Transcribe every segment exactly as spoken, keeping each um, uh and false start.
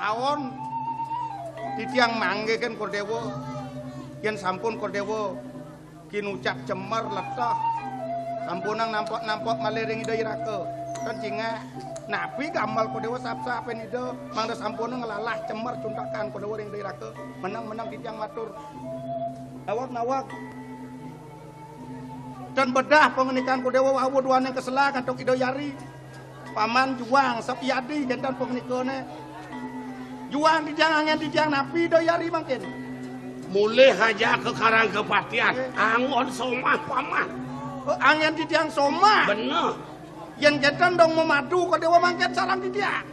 Aon titiang manggihin Kordéwa, yén sampun Kordéwa kinucap cemer leteh, sampunang nampok-nampok malih ring Ida I Raka. Kan cingak, napi gamel Kordéwa sapsapin Ida, mangda sampunang nglalah cemer cuntekan Kordéwa ring Ida I Raka. Meneng-meneng titiang matur. Nawak-nawak. Tan bedah pangandikan Kordéwa wau duaning kaselag antuk Ida Hyang Ari. Paman juang sapiadi kénten pangandikan. Juang titiang anggén titiang napi Ida Hyang Ari mangkin. Mulih aja ka Karang Kapatihan. Nggih. Anggon somah, Paman. Oh, anggén titiang somah. Bener. Yén kénten dong mamadu Kordéwa mangkin sareng titiang.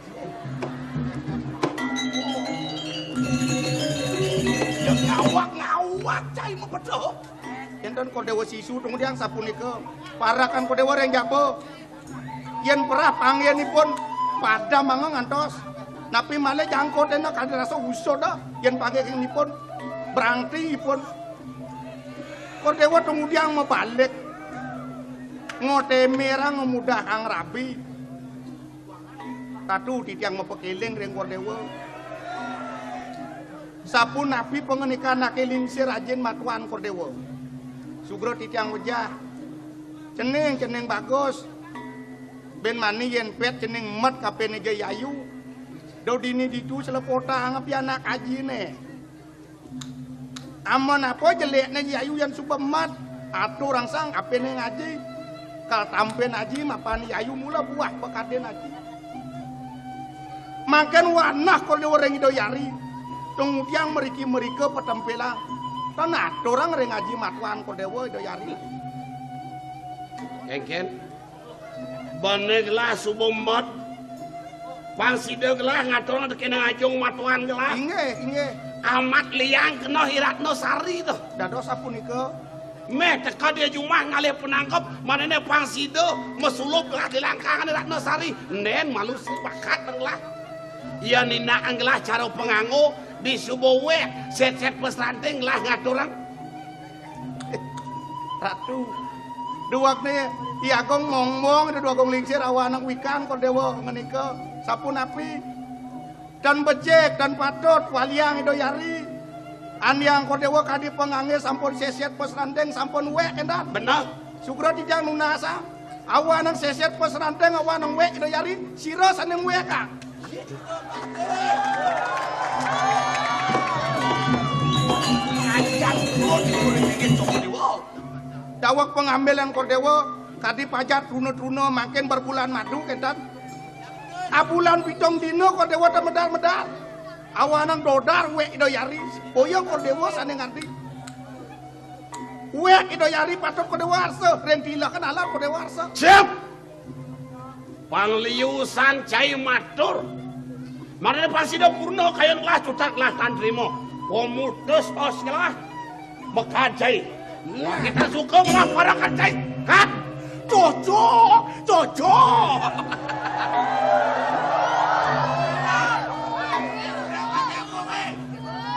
Ya ngawak-ngawak cai mabedah. Yén ten Kordéwa sisu tungdiang sapunika, parakan Kordéwa ring jaba. Yén perah panggihipun padam mangga ngantos. Napi malih jangkoténa kadi rasa usud, ah, yén panggihipun brangti ipun. Kordéwa tungdiang mabalik. Ngotémerang ngamudahang rabi. Ratu titiang mapakéling ring Kordéwa. Sapunapi pangandikan anaké lingsir ajin matuan Kordéwa. Sugra titiang wejah. Cening, cening bagus. Bin mani yén pét cening met kapining Jayayu. Da dini ditu slepotang pianak ajiné. Amun apa jelékné Jayayu yén suba met, aturang sang apining aji. Kal tampin aji mapan Jayayu mula buah bakadin aji. Mangkén wanah Kordéwa ring Ida Hyang Ari. Tungdiang mriki-mrika patempelang. Tan aturang ring aji matuan Kordéwa Ida Hyang Ari. Kénkén. Bené gelah suba met. Pang sida gelah ngaturang tekén ajung matuan gelah. Inggih, inggih. Amat liang kena I Ratna Sari to. Dados sapunika. Méh teka dia jumah ngalih panangkep, manané pang sida masulup gelah di langkangan I Ratna Sari. Ndén malu sing bakat gelah. Ia nindakang gelah cara panganggo, disuba wék, sét-sét pasranting gelah ngaturang. Ratu. Duwegné I Agung ngomong, Ida Dwagung Lingsir awanang wikan Kordéwa ngandika, sapunapi? Tan becik, tan patut, waliang Ida Hyang Ari. Andiang Kordéwa kadi panganggé sampun sését pasranting, sampun wék éntan. Bener. Sugra titiang nunasang. Awanang sését pasranting, awanang wék Ida Hyang Ari, sira sané ngwékang. Daweg pangambilan Kordéwa, kadi pajat truna-truna mangkin berbulan madu kénten. Abulan pitung dina Kordéwa tan medal-medal. Awanang dodar wék Ida Hyang Ari, boya Kordéwa sané ngardi. Wék Ida Hyang Ari patut Kordéwa arsa, ring tileken alam Kordéwa arsa. Siap. Pangliusan cai matur. Mangdané pang sida purna kayun gelah cutet gelah tan trima. Pamutus os gelah. Mekad cai. Kita suka gelah parakan cai. Kat. Cocok, cocok.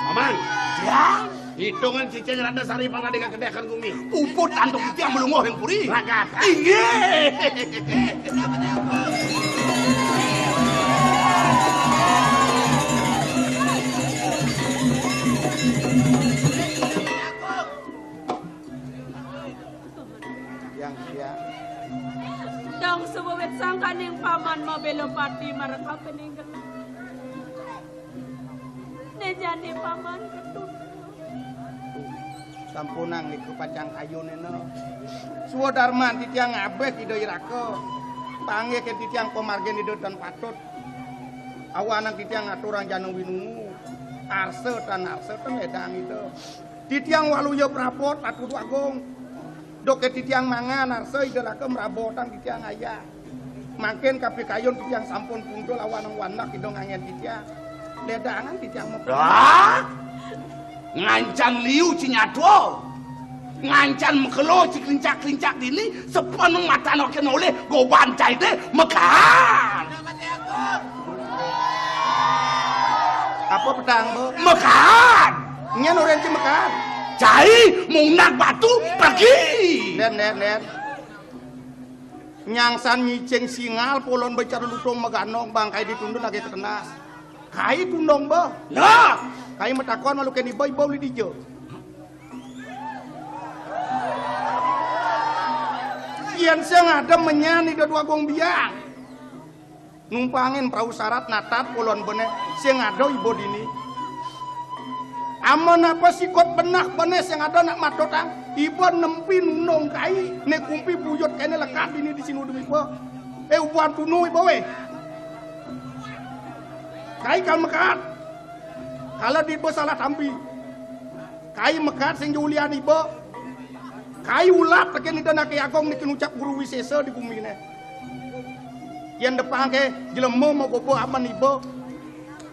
Paman. Ya. Hitungan cicing Ratna Sari pang dadi kakedékan gumi. Puput antuk titiang malungguh ring puri. Ragat. Inggih. Yang sia. Dong suba wit sangkaning paman mabéla pati mareka peninggal. Né jani paman ketut. Sampunang nika pacang kayunina. Swadarman titiang ngabih Ida I Raka. Panggih ké titiang pamargin Ida tan patut. Awanang titiang ngaturang jana winungu. Arsa tan arsa tan lédang Ida. Titiang waluya prabot Ratu Agung. Duké titiang mangan arsa Ida Raka mrabotang titiang ayah. Mangkin kapikayun titiang sampun puntul awanang wandak Ida nganggén titiang. Lédangan titiang mep- Dah! Ngancan liu ci nyadua. Ngancan makelo ci klincak-klincak dini, sepeneng matan oké nolih goban cai dé mekaan. Apa petang, Bu? Mekaan. Nyén orén ci mekaan. Cai mundak batu pergi. Ndén, ndén, ndén. Nyangsan nyicing singal polon becar lutung maganong bangkai ditundun lagi ketenas. Kai tundong ba. Nah, kai matakon malu kén iba, iba uli dija. Yén sing ada menyan Ida Dwagung Biang. Numpangin prau sarat natat kulon bené sing ada iba dini. Amun apa sikut benah bené sing ada nak matutang, iba nempi nunung kai, né kumpi buyut kéné lekad dini di sinu iba. Eh, ubuhan tunu iba wéh. Kai kal mekat. Kala di iba salah tampi. Kai mekat sing julian iba. Kai ulat tekén Ida Anak Agung niki ngucap Guru Wisésa di guminé. Yén depang ké jelema magoba amen iba.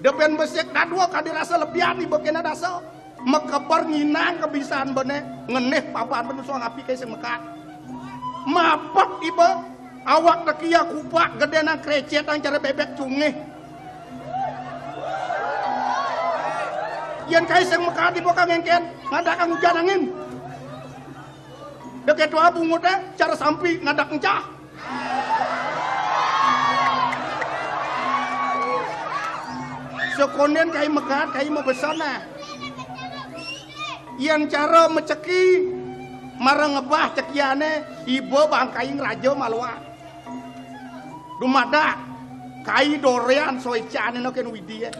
Depén besik dadua kadi rasa lebihan iba kéné dasa. Makeber nginang kebisan bené ngenéh paban bené suang api ké sing mekat. Mapet iba. Awak tekia kupak gedé nang krecet nang cara bébék cungih. Yén kai sing mekat iba ka ngéngkén, ngadakang ujan angin. Deké tua bunguté cara sampi ngadak encah. Sekondén kai mekat, kai mabesa nah. Yén cara maceki, mara ngebah cekiané, iba bangkaing raja maluan. Dumadak, kai doréan soécané no kén Widi, eh.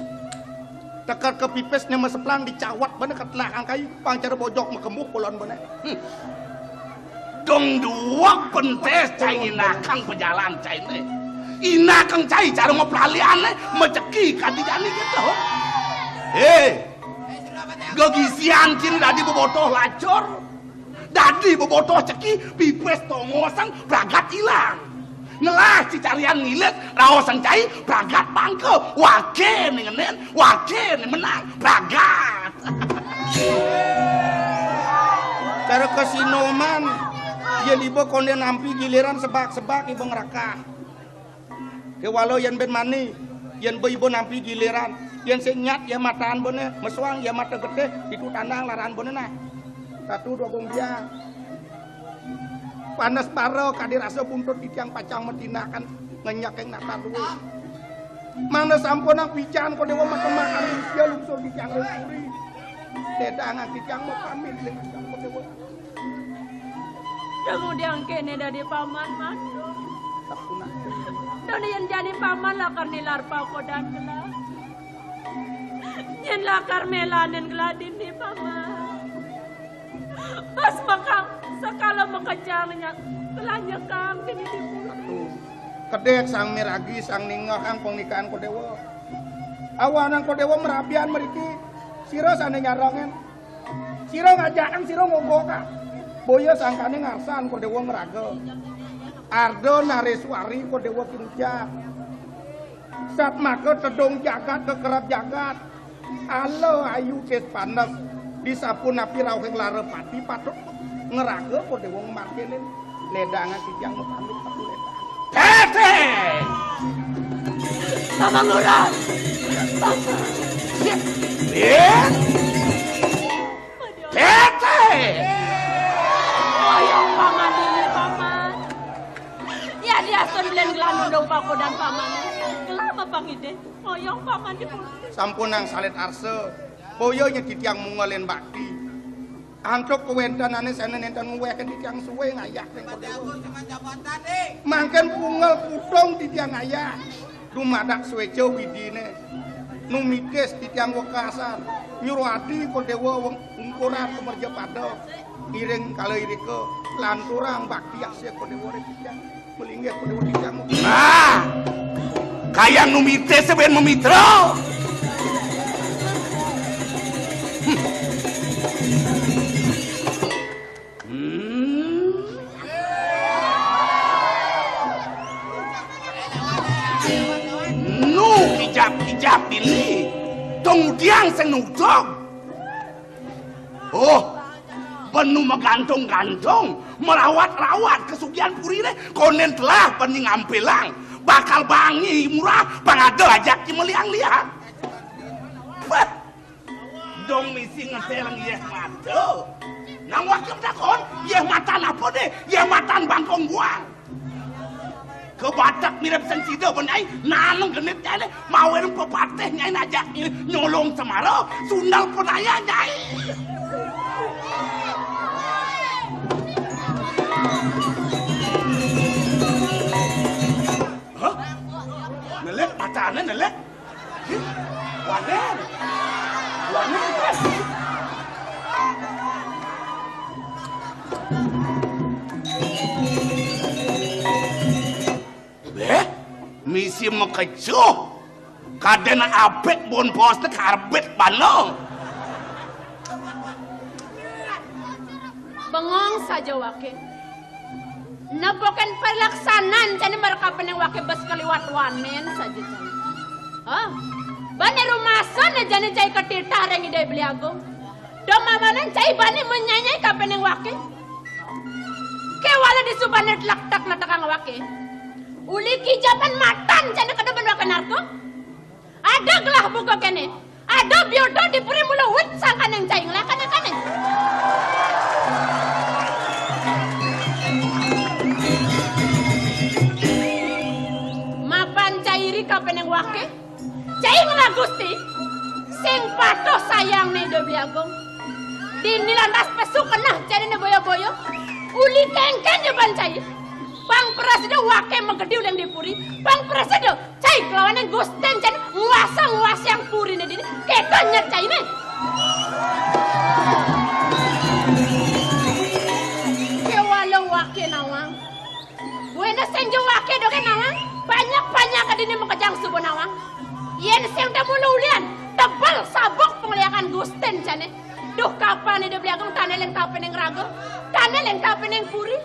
Teked ka pipis né maseplang dicawat bené ka telakang kai, pang cara bojok makembuh kulon bené. Hmm. Dong dua pentes cai inakang pajalan cai né. Inakang cai cara maplaliané, maceki kadi jani kéto. Eh, gegisian cin dadi bebotoh lacur. Dadi bebotoh ceki, pipis tongosang pragat ilang. Ngelah cicarian ngilis, raosang cai pragat bangka. Waké né ngenén, waké né menang, pragat. Cara kasinoman, yén iba kondén nampi giliran sebak-sebak iba ngerakah. Kéwala yén bén mani, yén ba iba nampi giliran, yén sing nyat yéh mataan bené, mesuang yéh mata getih, ditu tandang laran bené nah. Ratu Dwagung Biang. Panes bara kadi rasa buntut titiang pacang matinakan ngenyeking natar luwih. Mangda sampunang pican Kodéwa matemakan usia lungsur titiang lungsuri. Dédangan titiang mapamit ring titiang Kodéwa. Dang udiang kéné dadi paman, Mantu. Sapunapi? Dadi yén jani paman lakar nilar pakodan gelah. Yén lakar mélanin gelah dini, paman. Pas makang sakala makejang nya, gelah nyekang dini di bumi. Atuh. Kedék sang miragi, sang ningehang pangnikahan Kodéwa. Awanang Kodéwa marabian mriki. Sira sané nyarengin. Sira ngajakang, sira ngogokang. Boya sangkané ngarsan Kodéwa ngraga. Arda Nareswari Kodéwa kinucap. Satmaka tedung jagat kekerep jagat. Ala ayu tis panes. Disapunapi rauhing lara pati patut ngraga Kodéwa ngamarginin. Lédangan titiang mapamit, Ratu Lédang. Tété! Paman Lurah! Paman! Ya. Ya. Tété! Oyong paman ini, paman. Ya, diastun belian gelah nundung pakodan paman. Gelah mapangidih. Oyong paman di pulung. Sampunang salit arsa. Boya nya titiang mungelin bakti. Antuk kawéntenané sané nénten nguwéhang titiang suwé ngayah ring Kodéwa. Mangkin pungel putung titiang ngayah. Dumadak suéca widiné. Numitis titiang wekasan. Nyuruh adi Kodéwa weng-, ungkuran kumerja pada. Ngiring kala irika lanturang bakti asih Kodéwa ring titiang. Malinggih Kodéwa titiang. Nah, kayang numitis bén mamitra. Hmm. Hmm. Nu kijap-kijap dini. Tong udiang sing nuduk. Oh, benu magantung-gantung, marawat-rawat kasugihan puriné, kondén telah bani ngampilang, bakal bangi murah, pang ada ajak ki maliang-liang. Bah, dong misi ngetél yéh mata. Nang wakil takon, yéh matan apa deh? Yéh matan bangkong buang. Kebatek mirip sing sida, Nyai, naneng genit, Nyai, mawinan pepatih, Nyai, najak nyolong semara, sundal penaya, Nyai. Hah? Nelik, matane nelik. Hih? Wanen. Wanen. Beh, misi makecuh. Kadén abet bon bos te karbet bana. Bengong saja wake. Nepukin pelaksanaan jani marep kapening wake bes kaliwat wanen saja jani. Hah? Bani rumasan jani cai katitah ring Ida Beli Agung. Dumawanan cai bani menyai-nyai kapening wake. Kéwala disubane tlektek netekang wake. Uli kijaban matan jani kada ben wake narka. Ada gelah buka kéné. Ada biodo di puri mula wit sangkaning cai nglakanané. Mapan cai ri kapening wake. Cai ngelah Gusti, sing patuh sayang né Ida Beli Agung. Dini lantas pesu keneh jani né boya-boya. Uli kéngkén jaban cai. Pang prasida wake magedi uling di puri. Pang prasida cai kelawaning Gustin jani nguasa-nguasiang puriné dini. Kéto nyet cainé. Kéwala wake nawang. Buina sing jawake dogen nawang, banyak-banyak dini makejang suba nawang. Yén sing temu lulian, tebel sabuk pangliakan Gustin jani. Duh, kapan Ida Beli Agung tané ling kapining raga, tané ling kapining puri.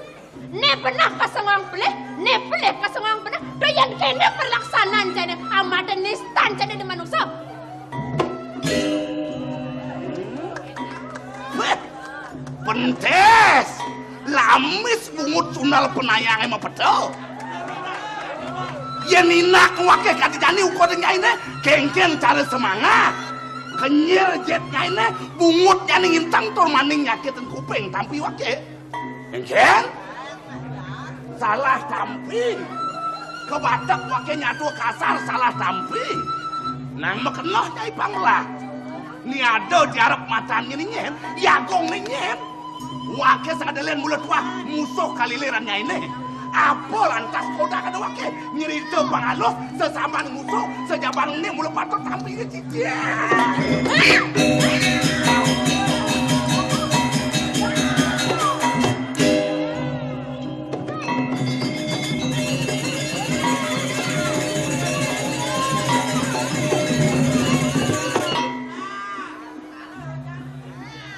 Né beneh kasengong pelih, né pelih kasengong beneh. Duh, yén kéné perlaksanaan jani, amada nistan jani di manusa. Wéh, pentes, lamis bungut sundal penayangé mapeda. Yén inak wake kadi jani ukur nyainé, kéngkén cara semangat. Kenyir jet nyainé, bungut jani ngintang tur maning nyakitin kuping tampi wake. Engkén? Salah tampi. Kebatek wake nyatu kasar salah tampi. Nang makeneh nyai panglah. Ni ada di arep matan nyén, Jagung nyén. Wake sadelen mula tuah musuh kaliliran nyainé. Apa lantas kodak ada wake? Nyerita pangalus, sesaman musuh, sejaban né mula patut tampilé cicing.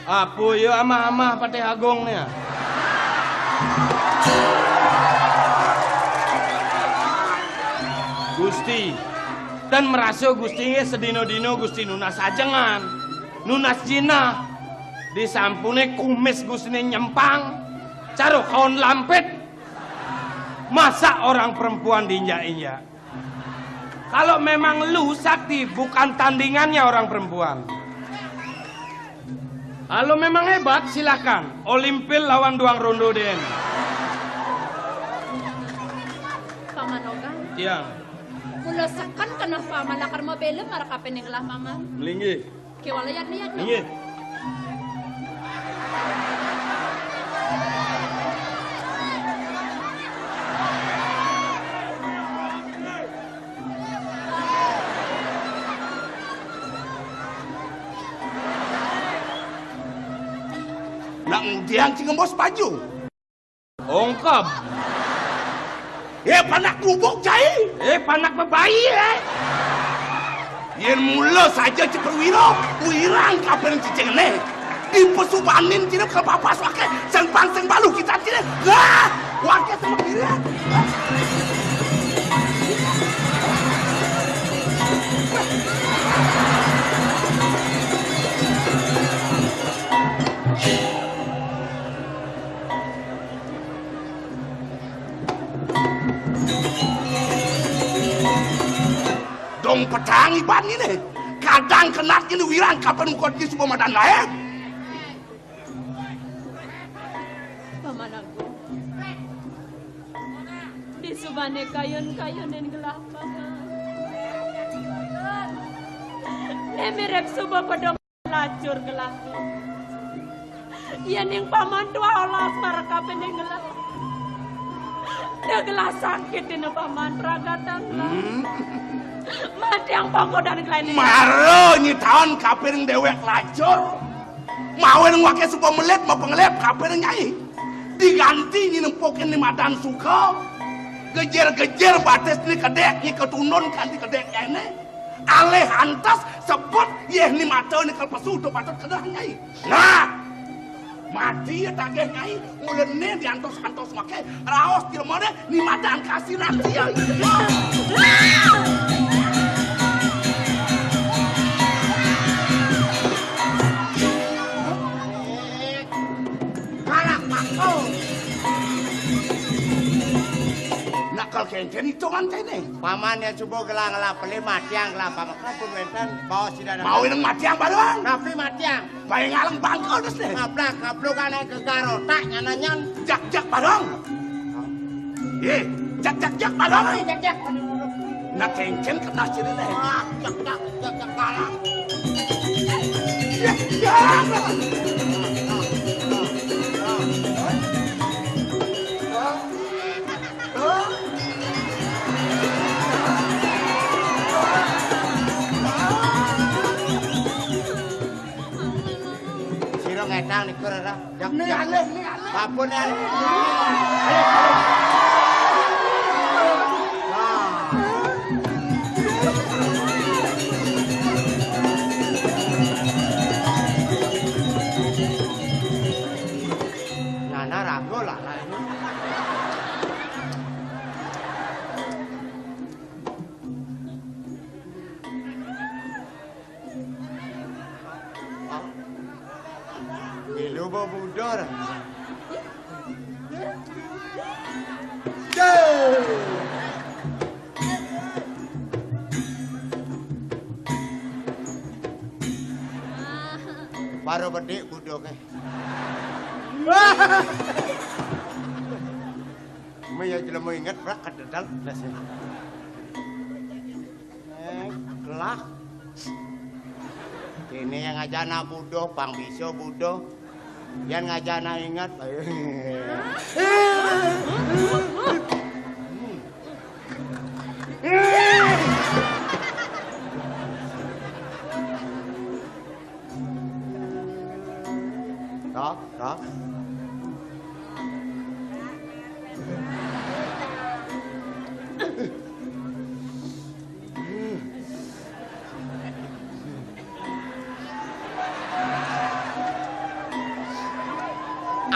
Apa ya amah-amah Patih Agung nih? Gusti, tan merasa Gusti nggih sedina-dina Gusti nunas ajengan, nunas jinah. Disampune kumis Gustine nyempang, cara kaon lampit. Masa orang perempuan diinjak-injak? Kalau memang lu sakti, bukan tandingannya orang perempuan. Kalau memang hebat, silakan. Olimpil lawan duang rondo den. Paman Ogang. Tiang. Kula seken keneh paman lakar mabela marep kapining gelah paman. Melinggih. Kéwala yadnya, yadnya. Inggih. Nak ngudiang cing ngembus baju. Ongkep. Eh, panak gubuk, cai. Eh, panak bebayi, eh. Yen mula saja ci perwira, wirang kapan cicing ne. Dipesubanin cina ke papas wake, seng pang seng balu kita cina. Lah, wake sama kira. Dong petang iban ngene. Kadang kenat ngene wirang kapan ukot ki suba madan lae. Paman Agung. Di suba Né kayun-kayunin gelah paman. Né mirip suba pedong lacur gelah. Yéning paman tuah olas marep kapining gelah. Da gelah sakit dina paman pragatan gelah. Hmm. Matiang panggodan gelah né. Mara nyitaon kapining déwék lacur. Mawinan waké suba melip, mapangelip kapining nyai. Diganti nyai nempukin ni madan suka. Gejir-gejir batis ni kedék, nyai ketundun kanti kedék nyainé. Alih antes sebut yéh ni mata ni kal pesu tu patut kedah nyai. Nah, mati ya tagih nyai, mula né diantos-antos maké, raos jelemané ni madan kasih nanti ya. Kalah mangko. Nakal kéngkén itungan kéné. Paman ya suba gelah-gelah pelih matiang gelah paman. Ampun wénten, baos sida. Mawinan matiang bareng. Napi matiang? Baé ngaleng bangka dus deh. Ngablak, ngabluk ané gegar otak nyananyan. Jak-jak bareng. Ih, jak-jak-jak bareng. Jak-jak. Nak kéngkén kena sini deh. Wah, jak-jak, jak-jak bareng. Ya, ya. Sira ngedang niku, Rara. Ning alih, ning alih. Babon alih. Alih, alih. Wah. Nana ragu lah, lah. Milu ba budor. Baru bedik budok, eh. Maya jelema inget brak kededel. Eh, gelah. Kéné yang ngajana buduh, pang bisa buduh. Yan ngajana inget. Tok, tok.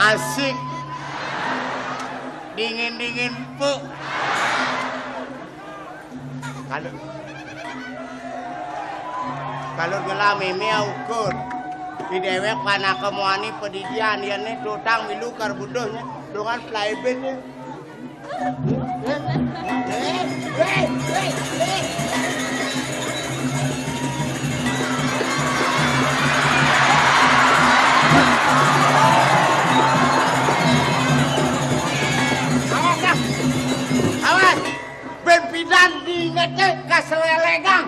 Asik. Dingin-dingin empuk. Kalau, kalau gelah mémé ukur. Di déwék panaka muani padidian, yén né tutang milu kar buduhnya. Dengan playbit ya. Awas, ah. Awas. Bén pidan diingeté ka selelegang.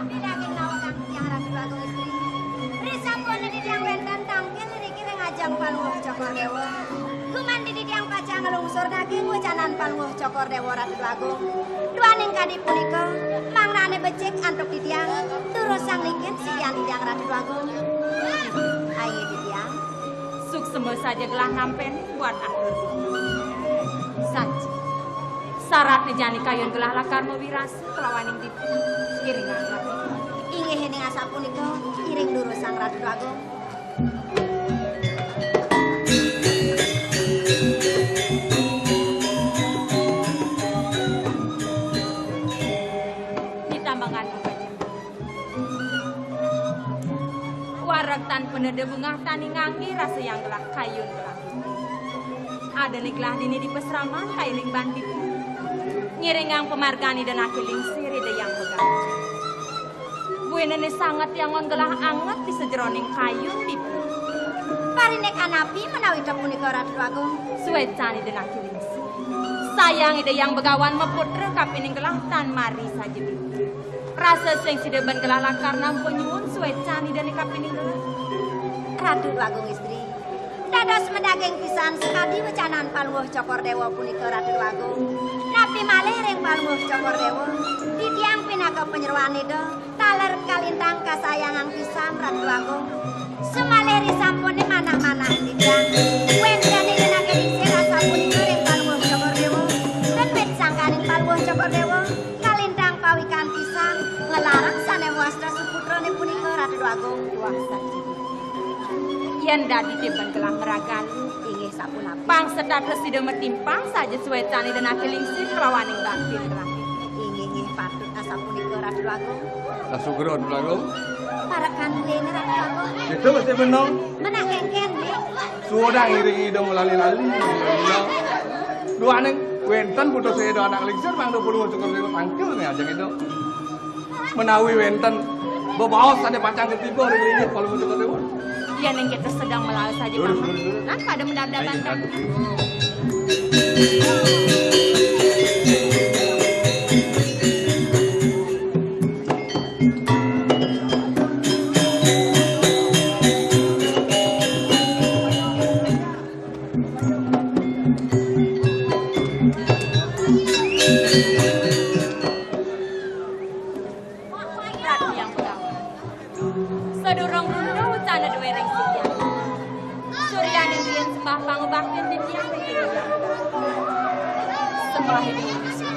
Di daging nawakang Tiang Ratu Agung Istri. Risampun di tiang wénten tangkil niki ring ajeng Palungguh Cokor Déwa. Gumanti di tiang pacang nglungsur daging wujanan Palungguh Cokor Déwa Ratu Agung. Duaning kadi punika, mangrané becik antuk di tiang, durusang linggih sikian Tiang Ratu Agung. Ayo di tiang. Suksma saja gelah nampén buat atur. Sanji. Sarat jani kayun gelah lakar mawirasa kelawaning dipun. Iringan. Inggih, ning asapunika, iring durusang Ratu Agung. Nitambangan. Wareg tan peneda bungah tani ngangge rasa yang gelah kayun gelah. Ada ni gelah dini di pasraman kairing bantit. Ngiringang pamargan Ida Naki Lingsir Ida Yang Begawan. Buinene sanget yang ngon gelah anget di sajeroning kayun ditu. Parindikan napi menawi ta punika Ratu Agung? Suecan Ida Naki Lingsir. Sayang Ida Yang Begawan maputra kapining gelah tan mari saja ditu. Rasa sing sida ben gelah lakar nampa nyuwun suecan Ida Nika pining gelah. Ratu Agung Istri, dados medaging pisan sakadi wecanan Palungguh Cokor Dewa punika, Ratu Agung. Napi malih ring Palungguh Cokor Dewa, titiang pinaka panyeroan Ida, taler kalintang kasayangang pisan, Ratu Agung. Samalih risampune manah-manah titiang, wenten Ida Naki Lingsir asapunika ring Palungguh Cokor Dewa, ten wit sangkaning Palungguh Cokor Dewa. Kalintang pawikan pisan, nglarang sane wasta suputrane punika, Ratu Agung. Tuah saja. Yen dadi tiban gelah meragan, inggih sapunapi. Pang setata sida matimpang saja suecan Ida Naki Lingsir kelawaning bakti gelah. Inggih, inggih, patut asapunika, Ratu Agung. Asugra, Ratu Agung. Parekan lene, Ratu Agung. Itu mesti benong. Menah kengken, nggih. Sudah ngiring Ida melali-lali. Duaning wenten putus Ida Anak Lingsir, mangda puluh cukup lima tangkil nih aja gitu. Menawi wenten bebaos sane pacang ketiba ring linggih Palungguh Cokor Dewa. Yen kita sedang melaut saja, Paman. Lurus, lurus, lurus. Kan pada mendadak. Ayo, bantang. Kan. Ratu Yang Begawan. Sadurung runda wecana duwe ring sikian. Suryaning riyen sembah pangubaktin titiang ring Ida Yang Begawan. Sembah Ida Yang Begawan.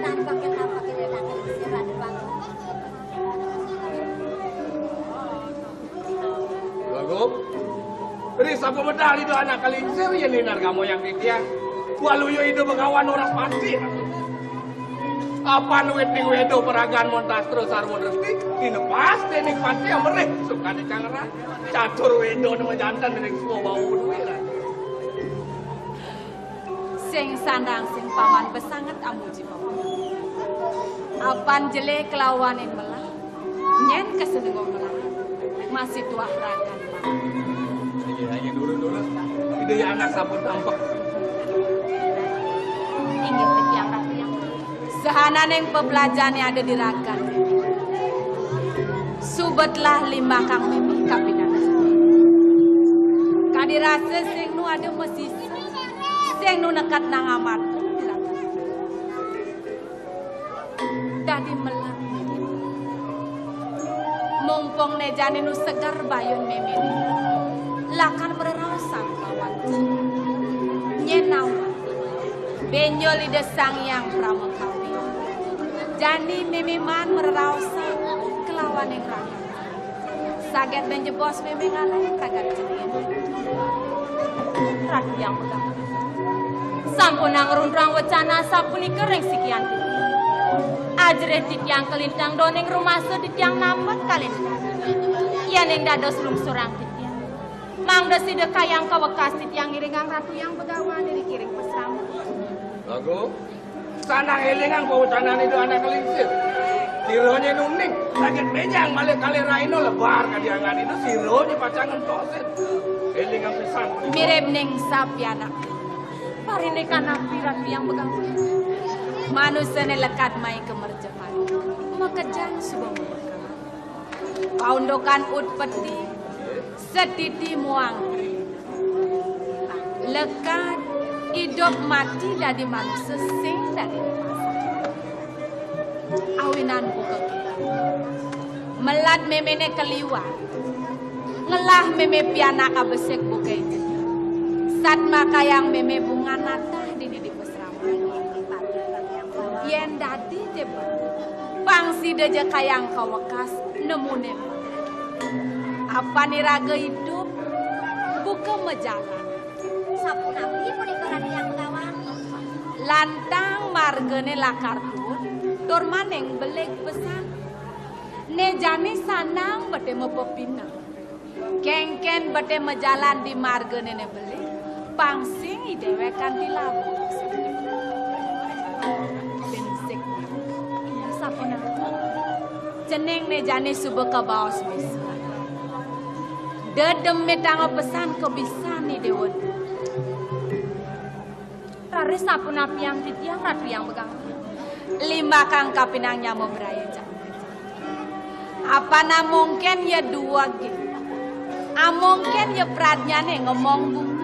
Nampakin, nampakin Ida Yang Begawan. Bagong. Ri sapa medal Ida Anak Lingsir yen linar kamoyang titiang. Waluya Ida Begawan ora pasti. Apan wit ning weda peragan montastra sarwa dresti, tinepas dening pasti amerih sukane kangeran. Catur weda neme janten ring swa bau duwe. Sing sandang sing paman besanget amuji paman. Apan jele kelawanin melah. Nyen kesenengon melah masih tuah ragan. Iya, iya, nurun, nurun. Ida ya anak sampun tampak. Inggih titiang ratu yang sahananing pebelajane ada di ragan. Subetlah limbah kang mimih kapinan. Kadi rasa sing nu ada mesisa, sing nu nekat nang amat. Dadi melah. Mumpung ne jani nu segar bayun mimine, lakar mreraosan lawan. Nyen nawa benjol Ida Sang Hyang Pramakawi, jani mimiman mreraosan kelawaning rakyat. Saget benjebos meme ngalih pragat jengin. Ratu yang pegang. Sampunang rundrang wecana sapunika ring sikian titiang. Ajrih titiang kalintang doning rumasa titiang nambet kalintang. Yen ing dados lungsurang titiang. Mangda sida kayang kawekas titiang ngiringang Ratu yang Begawan iri kiring pasrama. Lagu. Sanang elingang pawecanan Ida Anak Lingsir. Sira nyen uning, saget benjang malih kalih raina lebar kadiangan Ida, sira nyen pacang ngentosin. Elingang pisan. Mirib ning sapi anak. Parindikan napi Ratu yang Begawan. Manusane lekad mai kamerjepan. Makejang suba murka. Paundukan utpeti, setiti muang. Lekad idup mati dadi manusa sing dadi dipasang. Awinan buka kita. Melad memene keliwat. Ngelah meme pianak abesik buka itu. Sat makayang meme bunga natah dini di pesraman. Yen dadi dipasang. Pang sida ja kayang kawekas nemune. Apan iraga idup buka majalan. Sapunapi punika Ratu Hyang Begawan? Lantang margane lakar tuun, tur maning belig pesan. Ne jani sanang bete mapepineh. Kengken bete majalan di margane ne beli, pang sing i dewek kanti labuh. Bensik. Inggih sapunapi? Cening ne jani suba kabaos misa. Dedem mitanga pesan kabisan i dewa. Raris sapunapiang titiang, Ratu Hyang Begawan? Limbakang kapinang nyama braya, Cak. Apana mungkin ya duweg. Amungkin ya pradnyane ngemong bumi.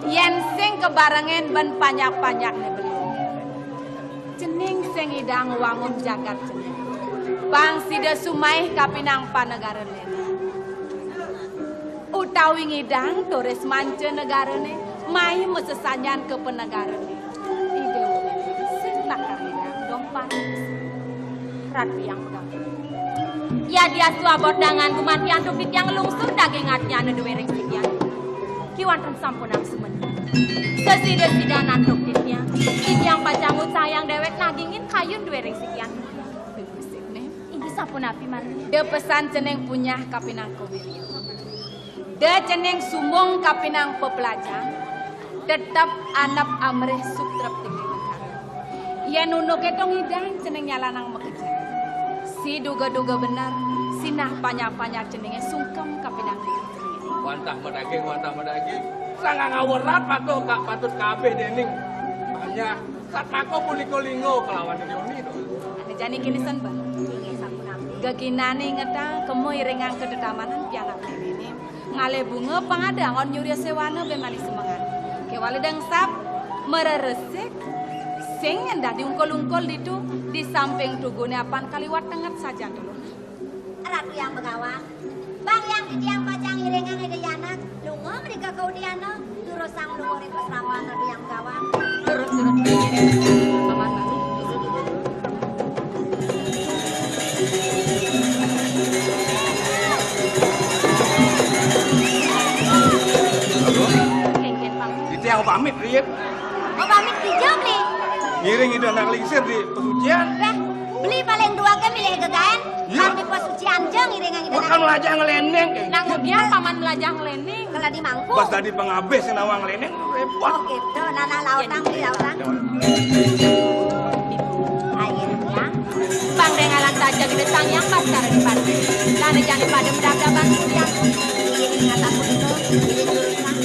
Yen sing kabarengin ban panyak-panyakne belum. Cening sing idang wangun jagat cening. Pang sida sumaih kapinang panegara lena. Utawi ngidang turis manca negarane, mai masesanjan ka panegarane. Ida sing lakar ngidang dompan. Ratu Hyang Begawan. Yadiastu abot dangan gumanti antuk titiang lungsur daging atnyana duwe ring sikian. Kiwanten sampunang sumedya. Sesida-sidan antuk titiang, titiang pacang ngucayang dewek nagingin kayun duwe ring sikian. Inggih sapunapi, Marni? Da pesan cening punyah kapinang kawirya. Da cening sumung kapinang peplajan, tetep anep amrih sutrep tinggi negara. Yen unduk ento ngidang cening nyalanang makejang. Si duga-duga bener, sinah panyap-panyap ceninge sungkem kapinang diri ceninge. Wantah madaging, wantah madaging. Sanganga werat patut ka-, patut kabeh dening panyah. Satmaka punika lingga kalawan yoni to. Ane jani kini sen, Bah. Inggih sapunapi? Geginane ngetang kema iringang ka tetamanan pianak dewene. Ngalih bunga pang ada anggon nyurya sewana ben mani semengan. Kewala dengsap, mereresik, sing endah diungkul-ungkul ditu, di samping tugune apan kaliwat tenget saja tulung. Ratu Hyang Begawan, bang yang titiang pacang iringang Ida Yanak, lunga mrika ka udyana, durusang luhuring pasrampan Ratu Hyang Begawan. Terus, terus, Paman Bali. Kengken pamit. Titiang pamit, riin. Oh, pamit kija, Beli? Ngiring Ida Anak Lingsir di pesucian. Beh, Beli paling duwege milih gegaen. Iya. Kami pesucian ja ngiringang Ida Anak. Bukan melajah ngeleneng, eh. Nang udian paman melajah ngeleneng. Kala di mangku. Pas tadi pengabis nawang ngeleneng, repot. Oh, gitu. Nanah lautang, Beli lautang. Air, ya. Pang dengalan taja gede sangyang pas kara di pati. Dane jane pada meragaban kudian. Ini ngataku itu, ini jurusan.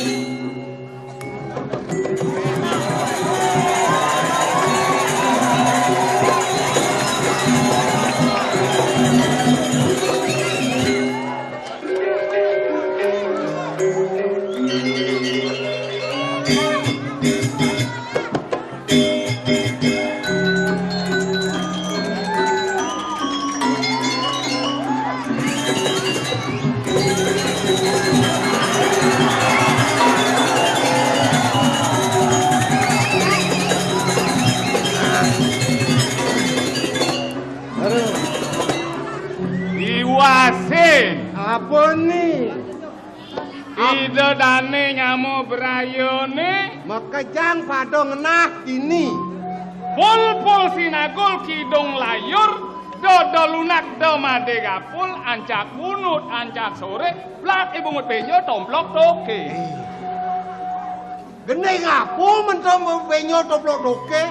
Iwase. Apa ni? Ida dane nyama brayane. Makejang pada ngenah dini. Pulpul sinagul kidung layur, dodo lunak da made gapul, ancak bunut, ancak sore, blak ibu ngut penyo, tomplok toke. Eh. Geni ngapul mentom penyo, tomplok toke?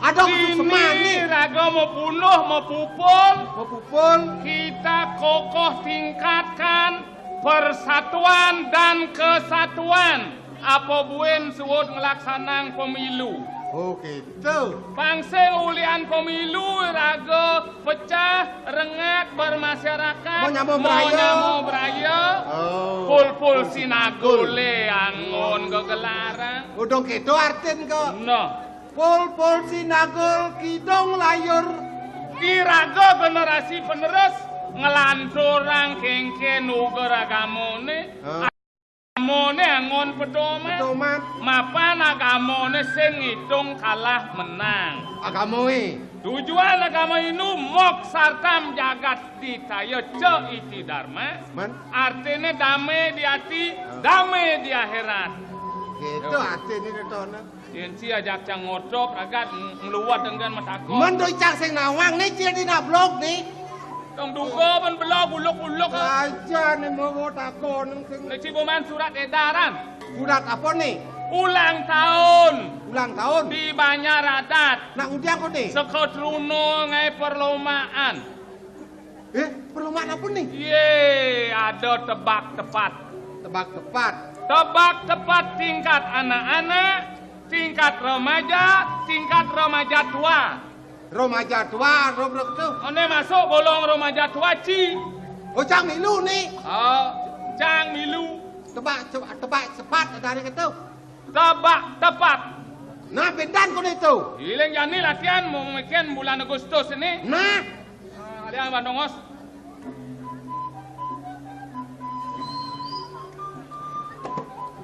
Ada kesusahan ni. Dini raga mapunduh, mapupul. Mapupul. Kita kokoh tingkatkan persatuan dan kesatuan, apa buin suud nglaksanang pemilu. Oh, gitu. Pang sing ulian pemilu raga pecah, rengat bermasyarakat, mau nyama braya. Mau nyama braya. Oh. Pulpul sinagule anggon gegelaran. Udung gitu artin ke. Nah. Pulpul sinagul kidung layur. Iraga generasi penerus nglanturang kengken uger agamane. Hah? Agama Né anggon pedoman. Pedoman. Mapan agamané sing ngitung kalah menang. Agamaé. Tujuan agama Hindu mok sartam jagat hitaya ca iti dharma. Man. Artiné damé di ati, ah, damé di akhirat. Gitu. Yo. Artiné, Tona. Yén ci ajak cang ngodop, ragat ng-, ngluwet enggan matakon. Mén doi cang sing nawang né, ci di nablog né. Tong duga mén belog uluk-uluk. Aja né mawa takon sing. Né ci boman surat édaran. Surat apa né? Ulang tahun. Ulang tahun. Di Banjar Adat. Nak ngudiang koné? Seka truna ngaé perlombaan. Eh, perlombaan apa né? Yé, ada tebak tepat. Tebak tepat. Tebak tepat tingkat anak-anak, tingkat remaja, tingkat remaja tua. Remaja tua, rok-rok tu. Ané masuk golong remaja tua, ci. Oh, cang milu né. Oh, cang milu. Tebak, tebak, tebak tepat, ada hari kata. Tebak tepat. Nah, bédan koné to. Giling jani latihan mau meken bulan Agustus ini. Nah. Nah, ada yang bandongos.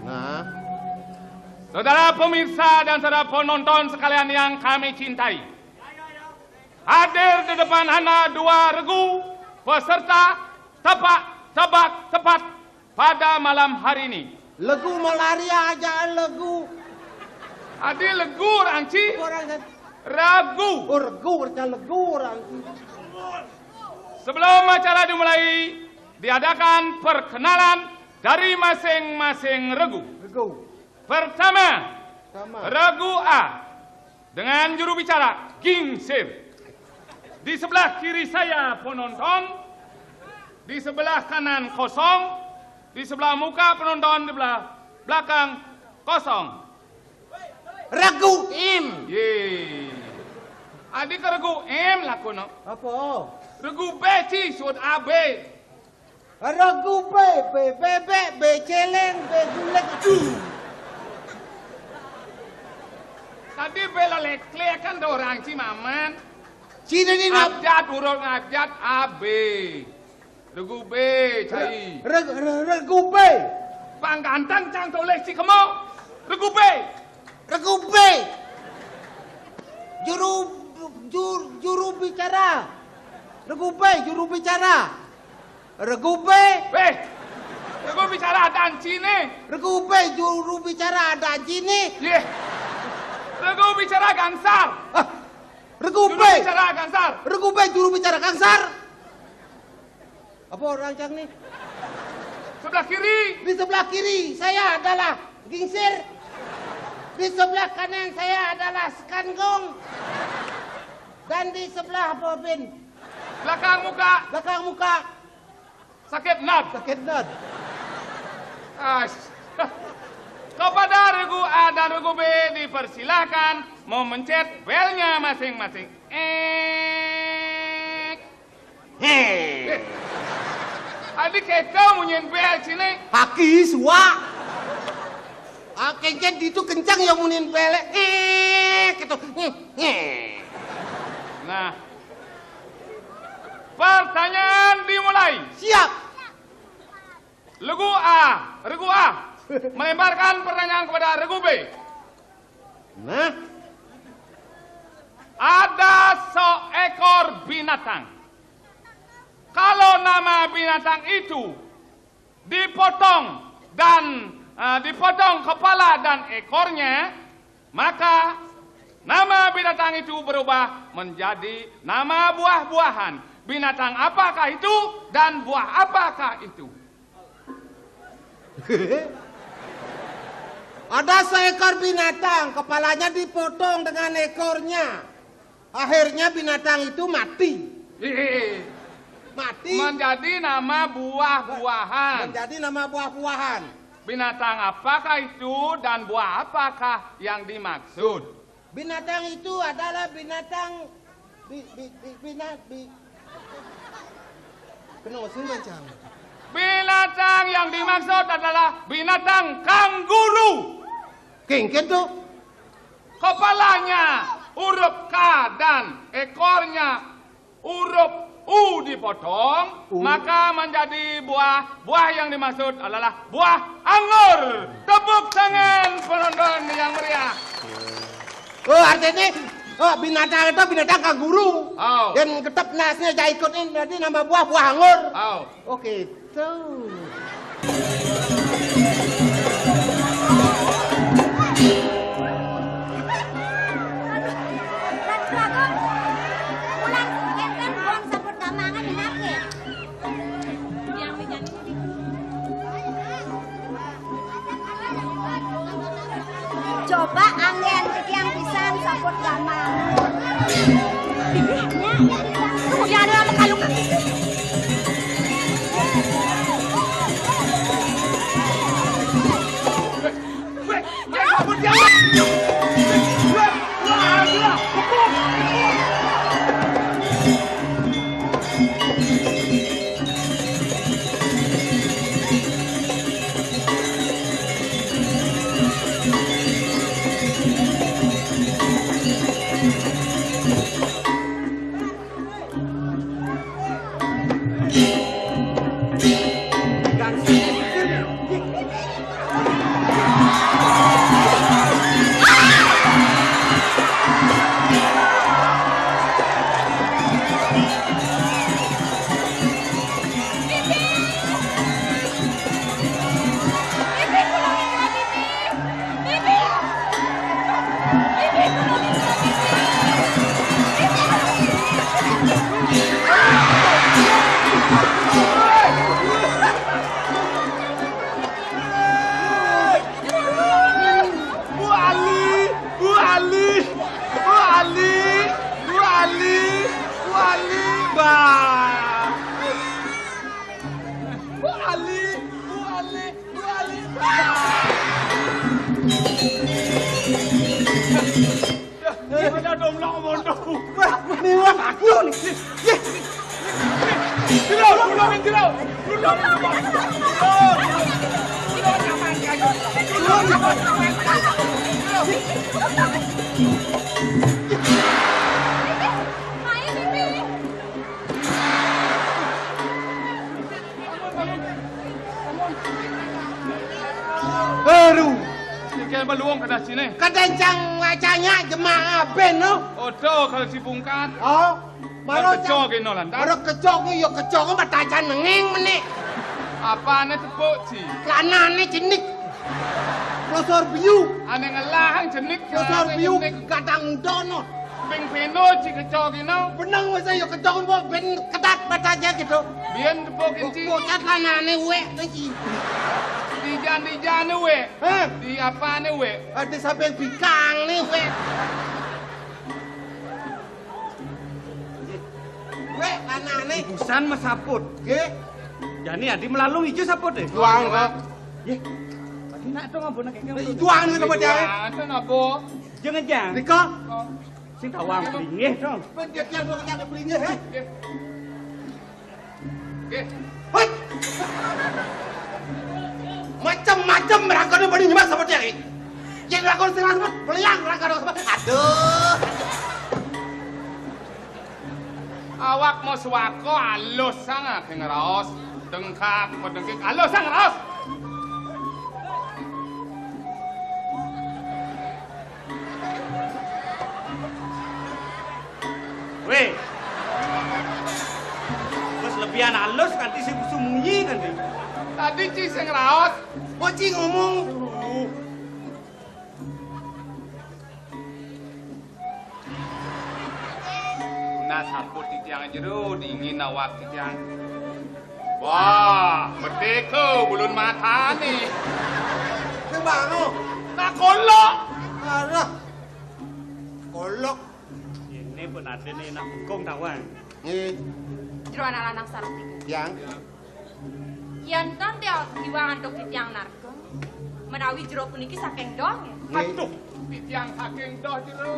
Nah. Saudara pemirsa dan saudara penonton sekalian yang kami cintai. Hadir di depan hana dua regu peserta tebak, tebak tepat pada malam hari ini. Legu malaria aja legu. Adi legu orang ci. Orang kan. Ragu. Oh, regu, orang legu orang ci. Sebelum acara dimulai, diadakan perkenalan dari masing-masing regu. Regu. Pertama, sama. Regu A. Dengan juru bicara, gingsir. Di sebelah kiri saya penonton, di sebelah kanan kosong, di sebelah muka penonton, di sebelah belakang kosong. Regu M. Yé. Adi ka regu M laku no. Apa? Regu B ci sud A B. Regu bé, bé bébék, bé céléng, bé gulék. Tadi bé lelek-lelek kan dorang ci maman. Cina ni nak. Abjad, huruf abjad, A B. Regu bé, cai. Re-, re-, re-, regu bé. Pang ganteng cang tulis ci kemo. Regu bé. Regu bé. Juru, jur-, juru bicara. Regu bé, juru bicara. Regu bé. Wéh. Regu bicara adan cine. Regu bé, juru bicara adan cine. Yéh. Regu bicara gangsar. Ah. Regu bé. Juru bicara gangsar. Regu bé, juru bicara gangsar. Apa orang cang ni? Sebelah kiri. Di sebelah kiri saya adalah gingsir. Di sebelah kanan saya adalah sekanggong. Dan di sebelah apa, Bin? Belakang muka. Belakang muka. Sakit nat. Sakit nat. As-, kepada regu A dan regu B dipersilahkan memencet belnya masing-masing. Eh. Hé. Adi kéto munyin bél cine. Kaki suak. Ah, kéngkén ditu kenceng ya munyin bél. Eh, kéto. Hé, hé. Nah. Pertanyaan dimulai. Siap. Regu A, regu A. Melemparkan pertanyaan kepada regu B. Nah. Ada seekor binatang. Kalau nama binatang itu dipotong dan, eh, dipotong kepala dan ekornya, maka nama binatang itu berubah menjadi nama buah-buahan. Binatang apakah itu dan buah apakah itu? Ada seekor binatang, kepalanya dipotong dengan ekornya. Akhirnya binatang itu mati. Ih. Mati. Menjadi nama buah-buahan. Menjadi nama buah-buahan. Binatang apakah itu dan buah apakah yang dimaksud? Binatang itu adalah binatang bi-, bi-, bi-, bina-, bi-, Kenapa sih, Mancang? Binatang yang dimaksud adalah binatang kanguru. Kéngkén to. Kepalanya huruf K dan ekornya huruf P. U dipotong, U. Maka menjadi buah. Buah yang dimaksud adalah buah anggur. Tepuk tangan penonton yang meriah. Oh, artinya, oh, binatang itu binatang kanguru. Oh. Dan ketep nasnya jai ikut ini, berarti nama buah, buah anggur. Oh. Oke, tuh. Coba anggén titiang pisan saput gaman. Bibihnya ya pisan. Tuh, ya ada sama kalung. Bu Ali, Bu Ali, Bu Ali, Bu Ali, Bu Ali, bah. Bu Ali, Bu Ali, Bu Ali, bah. Ini ada domlok mondok. Wah, ini wah aku nih. Jero, tulungin jero. Tulungin jero. Aduh. Ini kayak beluong kada sini. Kada cang wacanya jemaah ben no. Odo kalau si bungkat. Oh. Maro keco kino lantas. Maro keco ki yo keco ki matacan nengeng mene. Apane tepuk ci? Lanane cenik. Klosor biu. Ane ngelahang cenik. Klosor biu gadang udono. Ping peno ci keco kino. Benang wis yo keco ki mbok ben ketat matacan gitu. Biyen tepuk ci. Bocah lanane wek to ci. Dijan-dijane wek. Hah? Di apane wek? Ade sampeyan bikang ne wek. Wek, anane. Busan mesaput. Nggih. Jani adi melalung ijo saput e. Juang kok. Nggih. Tadi nak dong abone keke. Juang ne tempat ya. Ada napa? Jangan jang. Riko. Sing tawang pringih dong. Pendekian dong nyane pringih he. Nggih. Hut. Macem-macem rangkane bani nyemak sama dia iki. Yen rangkane sing langsung beliang rangkane sama. Aduh. Awak mau suwako alus sangat ngraos. Dengkak, pedengkik, alus sang raos. Weh. Wis lebihan alus kanthi sing sembunyi kanthi. Tadi ci sing raos. Kok ci ngomong? Nah, saput titiang jero dingin awak titiang. Wah, merdeka bulun matane. Sing bangun. Nak kolok. Arah. Kolok. Ini pun ada nih nak bengkong tawang. Nggih. Jero anak lanang sareng tiga. Yang. Yen ten tiang iwang antuk titiang nargeng, menawi jero puniki saking doh nggih. Nggih. Aduh, titiang saking doh jero.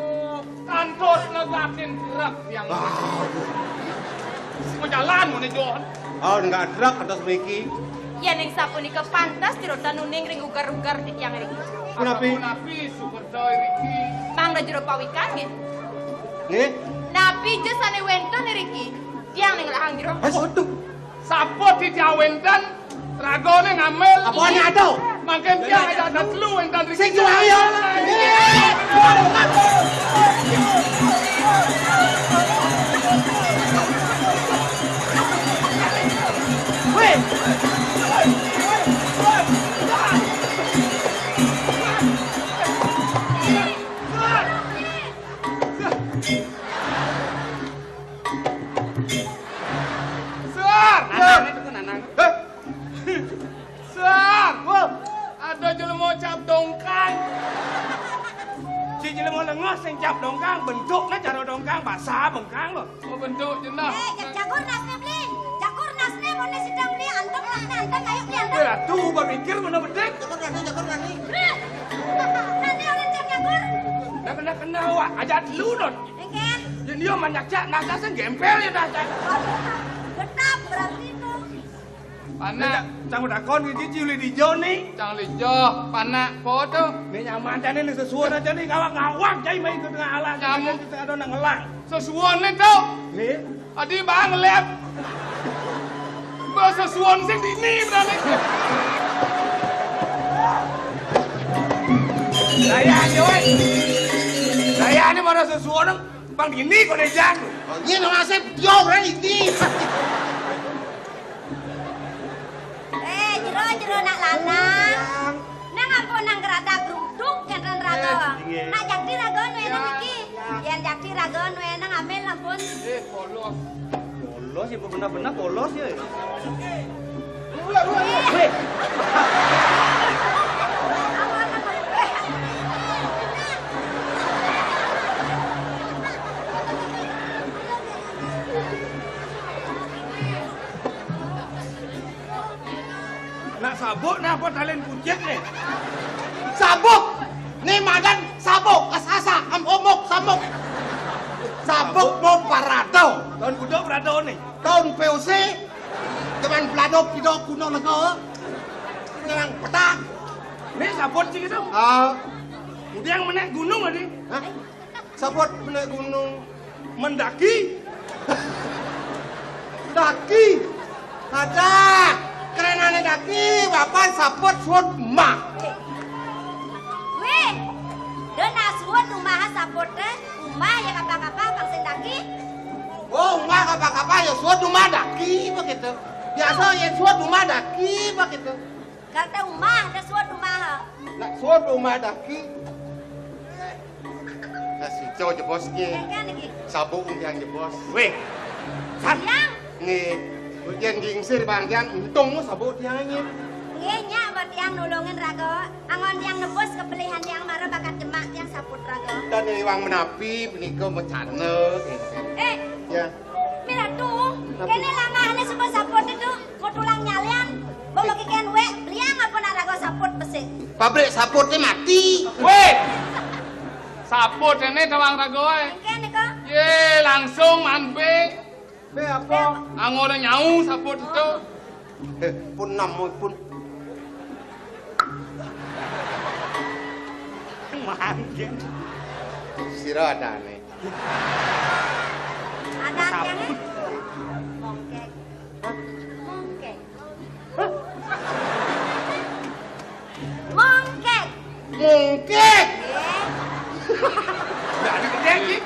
Kantos negakin gerak tiang. Ah, aduh. Majalan muni Jon. Oh, enggak gerak atas mriki. Yen ing sapunika pantes jero tanuning ring uger-uger titiang riki. Punapi? Punapi sukerta riki. Mangda jero pawikan nggih. Nggih. Napi jesane wenten riki? Tiang ning ngelah jero. Waduh. Saput di tiang wénten, ragané ngambil. Apa nih ada? Mangkin tiang ada telu wénten riki. Sing jual ya. Wéh. Suar! Nanang itu kan nanang. Hah? Suar! Wah, ada jelema cap dongkang. Si jelema lengah sing cap dongkang, bentuknya cara dongkang, basa bengkang loh. Oh, bentuk jenah. Eh, ja-, jagur nasné beli. Jagur nasné mau né sidang beli, antem nasné antem, ayo beli antem. Eh, tuh, berpikir mana bedik. Jagur nasné, jagur nasné. Nasné orang cap jagur. Nah, kena-kena awak, aja dulu non. Engken. Yen dia manjak-jak, nah, saya gempel ya dah. Tetap berarti itu. Panak. Cang udah kon iki ciuli di Joni. Cang lijo, panak po to. Nih nyaman jane nih sesuon aja nih ngawak-ngawak jai main ke tengah alas. Nyamuk. Kita ada nang ngelang. Sesuon nih to. Nih. Adi bang lep. Mbok sesuon sing dini berani. Saya aja woi. Saya ini mana sesuon bang dini kok dejang. Oh, ini nasib dia orang ini. Eh, jero, jero nak lanang. Nang ampun nang kerata gruduk kenten raga. Eh, iya. Nak jakti raga nuwé nang iki. Yén jakti raga nuwé nang ambil ampun. Eh, polos. Polos ya, bener-bener polos ya. Wéh. Nak sabuk napa talin kucit nih? Sabuk. Nih madan sabuk, asasa, am omok, sabuk. Sabuk mau parado. Tahun kuda parado nih. Tahun P O C. Zaman Belanda kita kuno lega. Nang petang. Nih sabuk sih gitu. Ah. Udah yang menek gunung tadi. Hah? Sabuk menek gunung. Mendaki. Daki. Ada. Kerenane daki, bapak saput suut mah. Wéh, dene suut umah saput téh, umah ya kapa-kapa pang sing daki. Oh, umah kapa-kapa ya suut umah daki begitu. Biasa ya suut umah daki begitu. Karena umah, ada suut umah. Nak suut umah daki. Nah, si Cau jebos ki. Kan iki. Sabu umpiang jebos. Wéh. San. Yang. Nggih. Yén gingsir bang tiang untung sabu tiang nggih. Nggih, nyak buat tiang nulungin raga. Angon tiang nebus kepelihan tiang mara bakat jemak tiang saput raga. Dan iwang menapi menika macana. Eh. Ya. Miratu, kene langahane suba saput itu, mau tulang nyalian, mau bagi ken wek, beliang apa nak raga saput besik? Pabrik saputnya mati. Wéh. Saput ini tawang raga wae. Engke nika. Ye, langsung manbe. Be apa? Angore nyau saput itu. Eh, pun namu pun. Manggen. Sira adane. Ada artinya? Mongkek. Mongkek. Mongkek. Mongkek. Nggih. Ada gedé iki.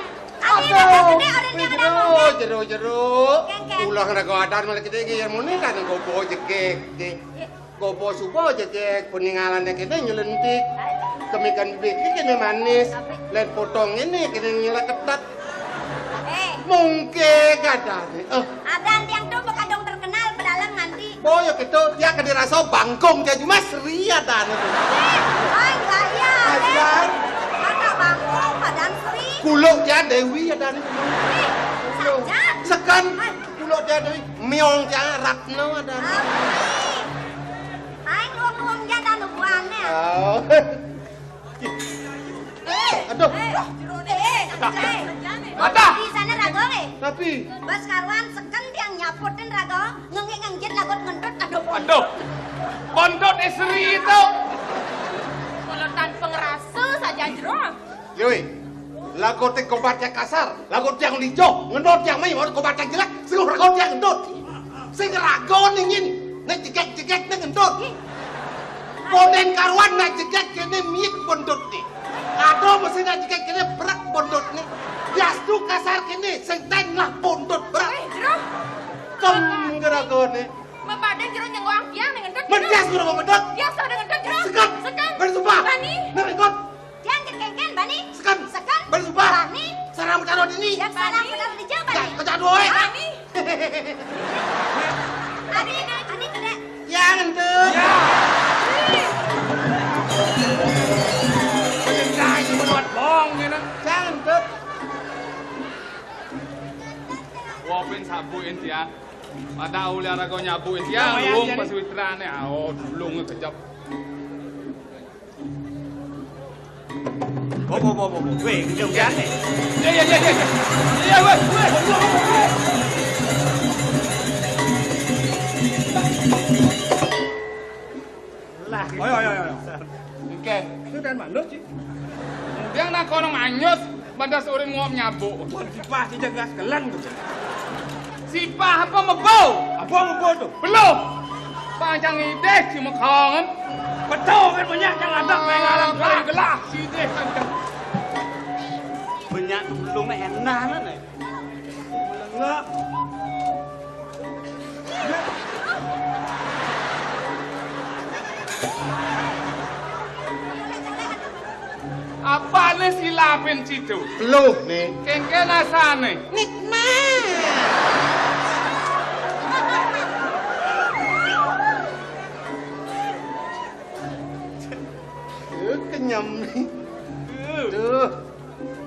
Ada gedé, ada gedé, ada mongkek. Jero, jero. Kengkeng. Ulah ngeraga adan malah gedé iki, yen muni kan gobo jegeg. Gopo suba jegeg, peningalane kene nyelentik. Kemikan bibit iki kene manis. Len potong ini kene nyelek ketat. Eh. Mungke kadane. Eh. Adan tiang tuh kadung terkenal pedalam nganti. Oh ya gitu, dia kene rasa bangkong jadi mas Sri adane. Eh, ay gaya. Adan. Ada bangkong padan Sri. Kuluk dia Dewi adane. Eh, sajan. Sekan. Ay. Kuluk dia Dewi. Miong dia Ratna adane. Amin. Aing nuwung-nuwung ja dan hubungannya. Oh. Eh, aduh. Eh, eh, eh. Mata. Di sana raga, eh. Tapi. Bas karuan seken tiang nyaputin raga, ngengik ngenjit lagut ngentut, aduh. Aduh. Bontot istri itu. Kalau tanpa ngerasa saja jero. Yoi. Lagu tiang kobat tiang kasar, lagu tiang lijo, ngendut tiang mai, mau kobat tiang jelek, sing raga tiang ngendut. Sing raga ningin, nek jegek-jegek nek ngendut. Ponen karuan nek jegek kene miik bondot ni. Ada mesti nek jegek kene berak bondot ni. Bias tu kasar kene, sing ten lah bondot berak. Eh, Jero. Kem geraga ni. Mapadan Jero nyenggoang tiang nek ngendut, Jero. Mendias guru ngendut. Bias ada ngendut, Jero. Sekat. Sekat. Bersumpah. Bani. Nek ngendut. Tiang jekengken, bani. Sekan. Sekan. Bersumpah. Bani. Sarang taruh dini. Tiang sarang taruh di jalan, bani. Kejak dua, eh. Bani. Adi, adi, adi. Yang ente. Ya. Yang ente. Wah, pin sabuin tiang. Pada ulah raga nyabuin tiang. Lumayan, luung jadi. Pas witrane. Ah, oh, dulung kejap. Bo, bo, bo, bo, bo. Weh, kejam jane. Ya, ya, ya, ya, ya. Ya, weh, weh. Lah, ayo, ayo, ayo. Oke. Itu dan manus, Ci. Yang nak kono manyus, pada sore nguap nyabuk. Wah, dipah, ci jagas kelan tuh. Sipah apa mebo? Apa mebo tu? Belum. Pancang idih si mekongen. Betul kan banyak yang ada pengalam paling gelah si idih pancang. Banyak tu belum enak mana. Melengak. Apane silapin situ? Peluh, nih. Kengken asane? Nikmat. Eh, kenyem, nih. Eh. Duh.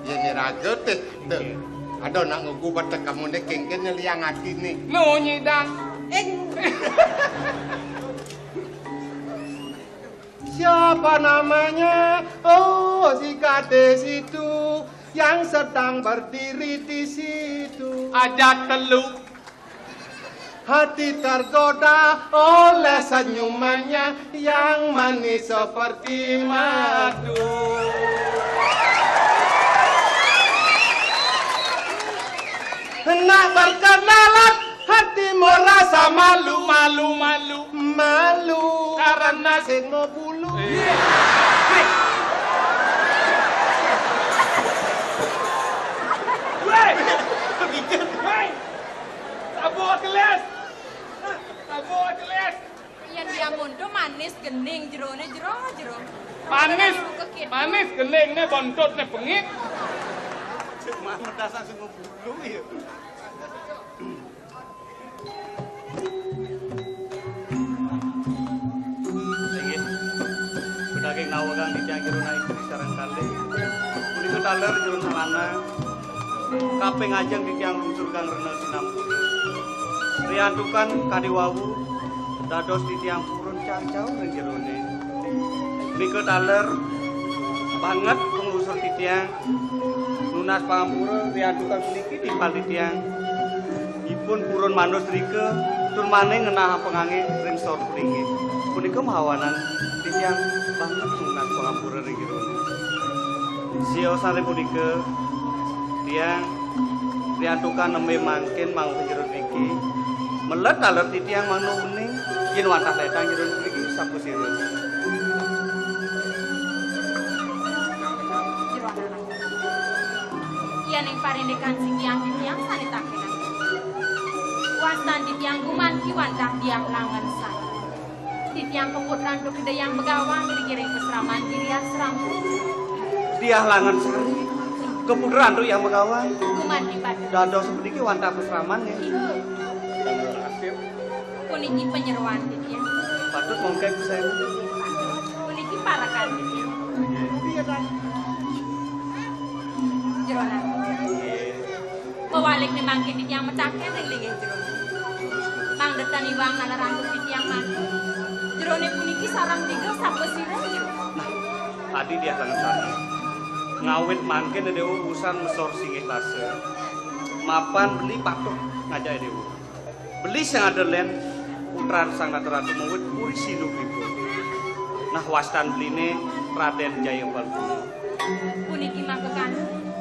Ya, ni raga teh. Duh. Ada nak ngugu batek kamu ni kengken nyeliang hati ni. No, nyidang. Eh. Siapa namanya? Oh, si gadis itu yang sedang berdiri di situ. Aja telu. Hati tergoda oleh senyumannya yang manis seperti madu. Nak berkenalan, hati merasa malu. Malu, malu. Malu karena sing mau bulu. Iya. Weh! Weh! Tabuk kelas. Tabuk kelas. Yen dia mundur manis gening jerone jero, jero. Manis, manis gening ne bontot ne bengit. Cuma dasar sing bulu ya. Inggih. Bedaging nawegang titiang jero naik sareng kalih. Punika taler jero lanang. Kaping ajeng titiang lungsur kang rena sinampura. Riantukan kadi wau dados titiang purun cacau ring jerone. Punika taler banget panglungsur titiang nunas pangampura riantukan puniki timpal titiang. Ipun purun manus rika tur maning ngenah pangangge ring sor puniki. Punika mahawanan titiang banget nunas pangampura ring jerone. Siosan ring punika tiang riantukan nembe mangkin manguh jero driki. Melet taler titiang mangda uning yen wantah letang jero driki sapasira. Jero anak. Yen ing parindikan sing titiang sane takenan. Wastan titiang gumanti wantah Diah Langan Sari. Titiang keputran Ida Hyang Begawan ring ngiring pasraman Giri Asrama. Diah Langan Sari, keputran Hyang Begawan. Gumanti patut. Dados puniki wantah pasraman nggih. Iya. Puniki panyeroan titiang. Patut mongkek saya. Puniki parekan titiang. Iya, Tan. Jero anak. Nggih. Mawalik ne mangkin titiang mataken ring linggih jero. Mangda tan iwang naler antuk titiang mantu. Jerone puniki sareng tiga sapasira jero. Nah, adi Diah Langan Sari. Ngawit mangkin Dewa urusan mesor singgih lasa. Mapan beli patut ngajak Dewa. Beli sing ada len putran Sang Nata Ratu mawit puri sindu pripun. Nah, wastan beline Raden Jaya Balguna. Puniki maka kanu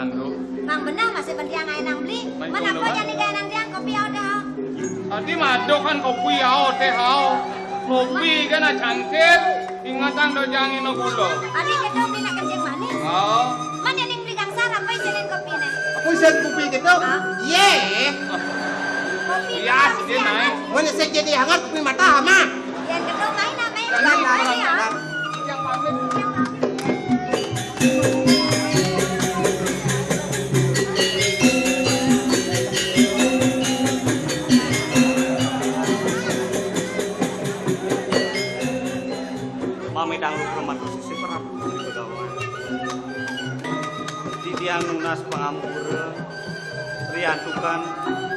Cangkil. Mang beneh masih penting ae nang beli. Menapa jani gaenan tiang kopi aoh teh aoh? Adi madok kan kopi aoh teh aoh. Kopi kan cangkil, ingetang dojang ino gula. Adi keto bina kencing manis. Oh. Mana ning beli gangsar apa ijenin kopi nih? Apa ijen kopi keto? Hah? Ye. Kopi. Iya, dia naik. Mana saya jadi hangat kopi mata ama. Yang keto main apa ya? Main, main, main. Pamit dangdut hormat Gusti Prabu Begawan. Titiang nunas pangampura, riantukan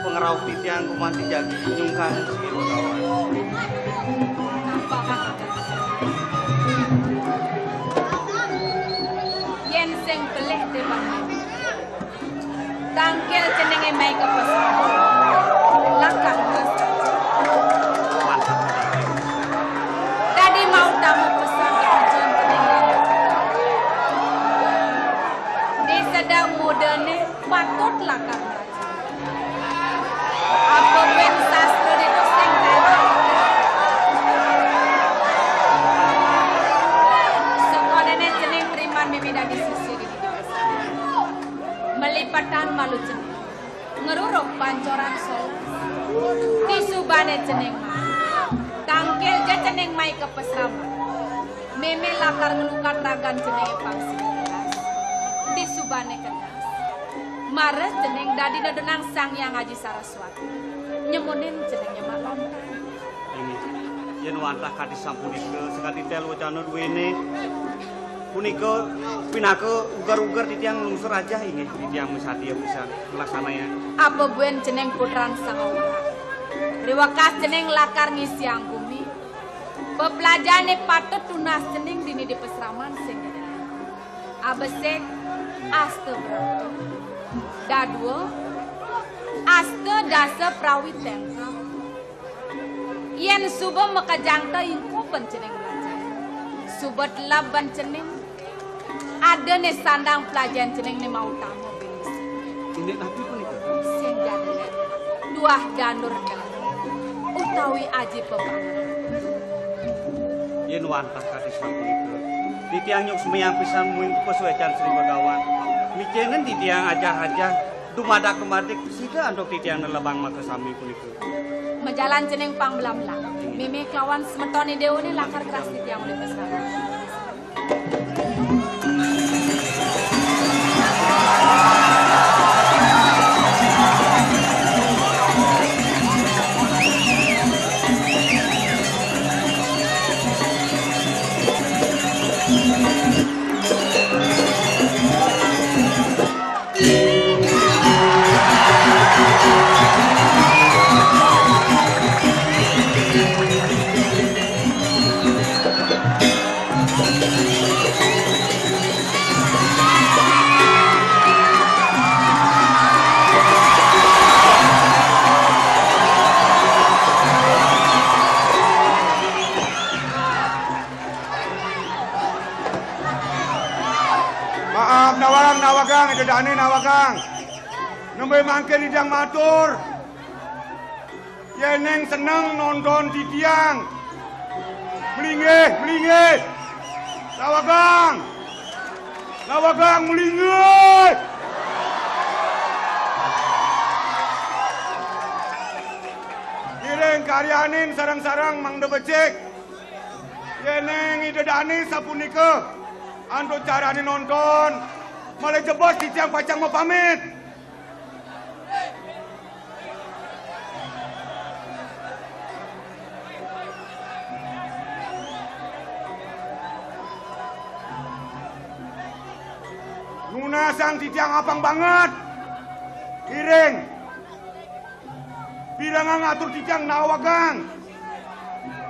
pangrauh titiang gumanti jagi nyungkan sira Begawan. Yen sing pelih dewata, tangkil jenenge mai ka pesan. Lakar mas. Dadi mau tamu pesan tujuan jenenge. Di sedang mudane patut lakar. Apa ben sastra ditu sing tera? Sekonene jeneng Priman Mimi dadi sisi di melipetan malu jeneng. Ngerurup pancoran solas. Disubane jeneng mai. Tangkil je jeneng mai ke pesraman. Meme lakar ngelukat ragan jenenge pangsi kedas. Disubane kedas. Mares jeneng dadi nedunang Sang Hyang Aji Saraswati. Nyemunin jenenge Mak Lontang. Inggih. Yen wantah kadi sampunika sakadi tel wacana duwene. Punika pinaka uger-uger titiang lungsur ajah inggih titiang misadia pisan nglaksanaya. Apa buen jeneng putran Sang Ora? Riwekas jeneng lakar ngisiang gumi. Peplajane patut tunas jeneng dini di pesraman sing gedhe. Abesik asta brata. Dadua asta dasa prawiten. Yen suba makejang ta ingkup ben cening belajar. Suba teleb ben cening. Ada né sandang pelajahan cening né mautama, Beli. Indik napi punika? Sing jani, duah danur galuh utawi aji pepangan. Yén wantah kadi sapunika, titiang nyuksmayang pisan muing pasuécan Sri Begawan. Micénin titiang ajah-ajah dumadak kemadik sida antuk titiang nelebang makasami punika. Majalan cening pang belamlang. Mimih kelawan semeton Ida Uné lakar keras titiang uli pasrahan. Maaf, nawang, nawagang, Ida Dané nawagang. Nembé mangkin titiang matur. Yéning seneng nonton titiang, melinggih, melinggih. Nawagang. Nawagang melinggih. Ngiring karyanin sareng-sareng mangda becik. Yéning Ida Dané sapunika antuk carané nonton, malih jebos titiang pacang mapamit. Nunasang titiang apang banget. Ngiring. Pirengang atur titiang nawagang.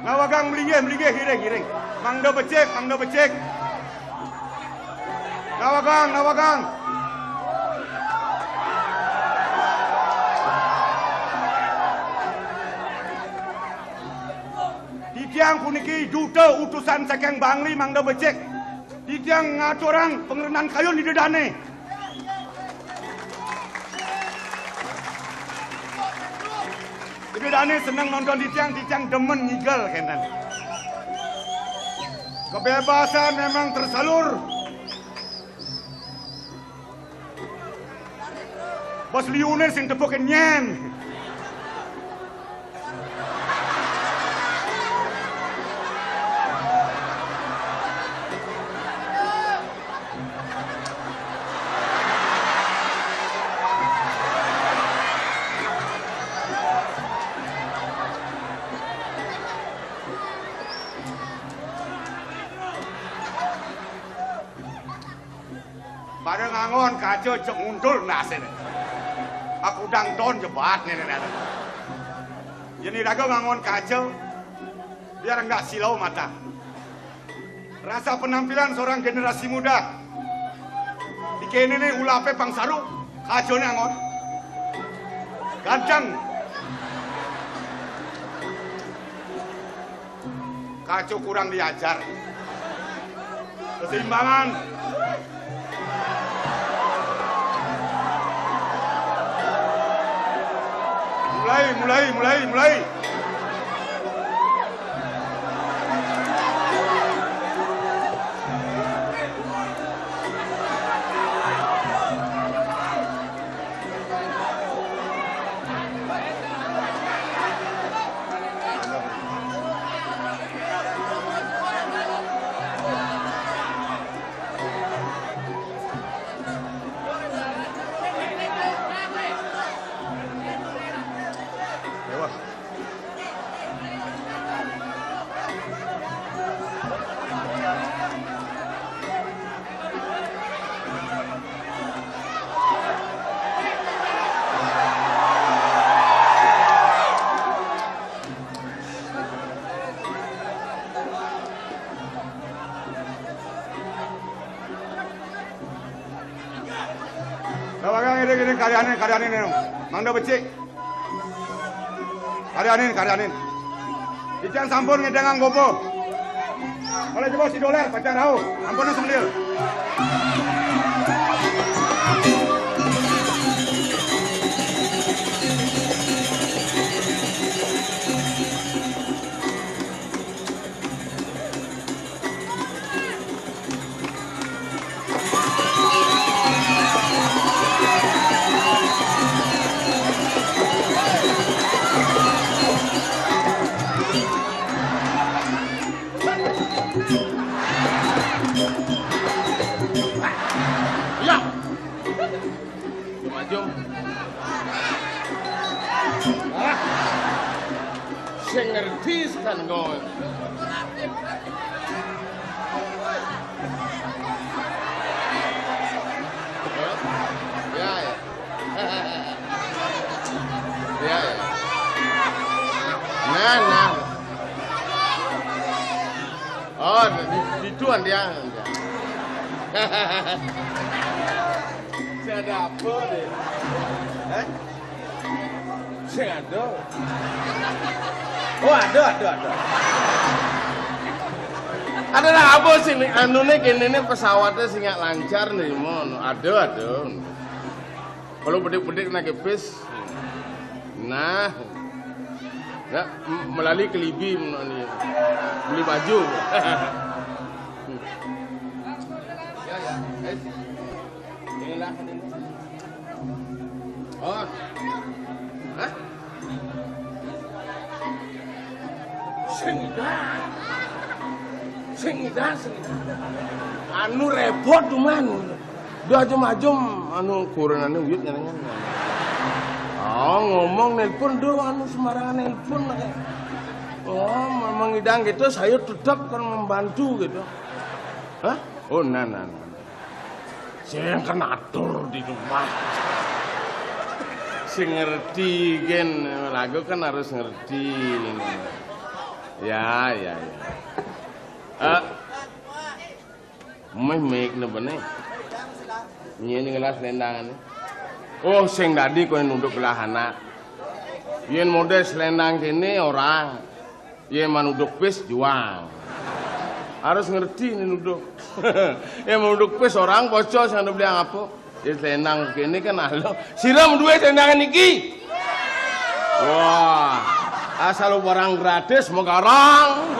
Nawagang melinggih, melinggih, ngiring, ngiring. Mangda becik, mangda becik. Nawagang, nawagang. Titiang puniki duta utusan saking Bangli mangda becik. Titiang ngaturang pangrenan kayun Ida Dané. Ida Dané seneng nonton titiang, titiang demen ngigel kénten. Kebebasan memang tersalur. Bos liuné sing tepukin nyén. Pada ngangon kaca cek nguntul nasiné. Aku dang ton jebat nenek nenek. Yén iraga ngangon kaca, biar enggak silau mata. Rasa penampilan seorang generasi muda. Di kéné né ulapé pang saru, kacané angon. Ganteng. Kaca kurang diajar. Keseimbangan. Mulai, mulai, mulai, mulai. Bawagang ini, ini karyanin, karyanin ini. Mangda becik. Karyanin, karyanin. Ijang sampun ngedengang gopo. Kalau jebos si dolar pacar rauh, ampun semlil. Iya. Maju. Ah. Sing ngerti setan kowe. Ya, ya. Ya, ya. Nah, nah. Oh, di, di tuan dia. Saya ada apa deh? Eh? Sing ada. Oh, ada, ada, ada. Ada lah apa sih nih? Anu nih, kene nih pesawatnya sing lancar nih, mon. Ada, ada. Kalau bedik-bedik naik bis, nah, ya, m-, melalui kelibi, mon, nih. Beli baju. Ya, ya. Eh. Inilah. Oh. Hah? Sing idan. Sing idan, sing idan. Anu repot cuman. Duh, ajem-ajem, anu, kurenane uyut nyenengan. Oh, ngomong nelpon, duh, anu, sembarangan nelpon, kayak. Oh, memang idang gitu, saya tetap kan membantu gitu. Hah? Oh, nah, nah, nah. Saya yang kena atur di rumah. Sing ngerti, gen. Lagu kan harus ngerti. Ya, ya, ya. Eh, meh mik ne bene. Nyeni ngelas lendangane. Oh, sing dadi kowe nunduk belah anak. Yen model selendang kene orang. Yen manuduk pis juang. Harus ngerti ini nuduk. Yen manuduk pis orang bocor sing beli apa? Ya selendang kene kan alo. Sira duwe selendang niki. Wah, asal barang gratis megarang.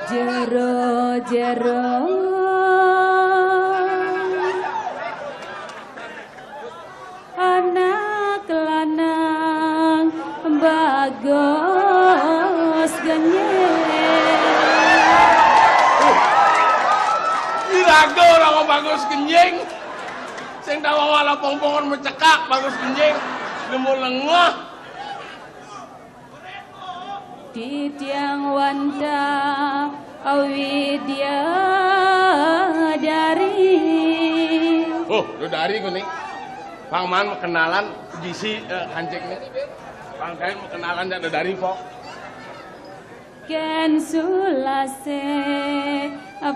Jero-jero anak lanang bagus genying. Iraga orang bagus genying. Sing tau malah pongpongan mencekak bagus genying. Nemu lengah. Titiang wantah awidya dari. Oh, lu dari kuning. Pang man kenalan gisi, eh, kancing nih. Pang kain kenalan dah dari po. Ken sulase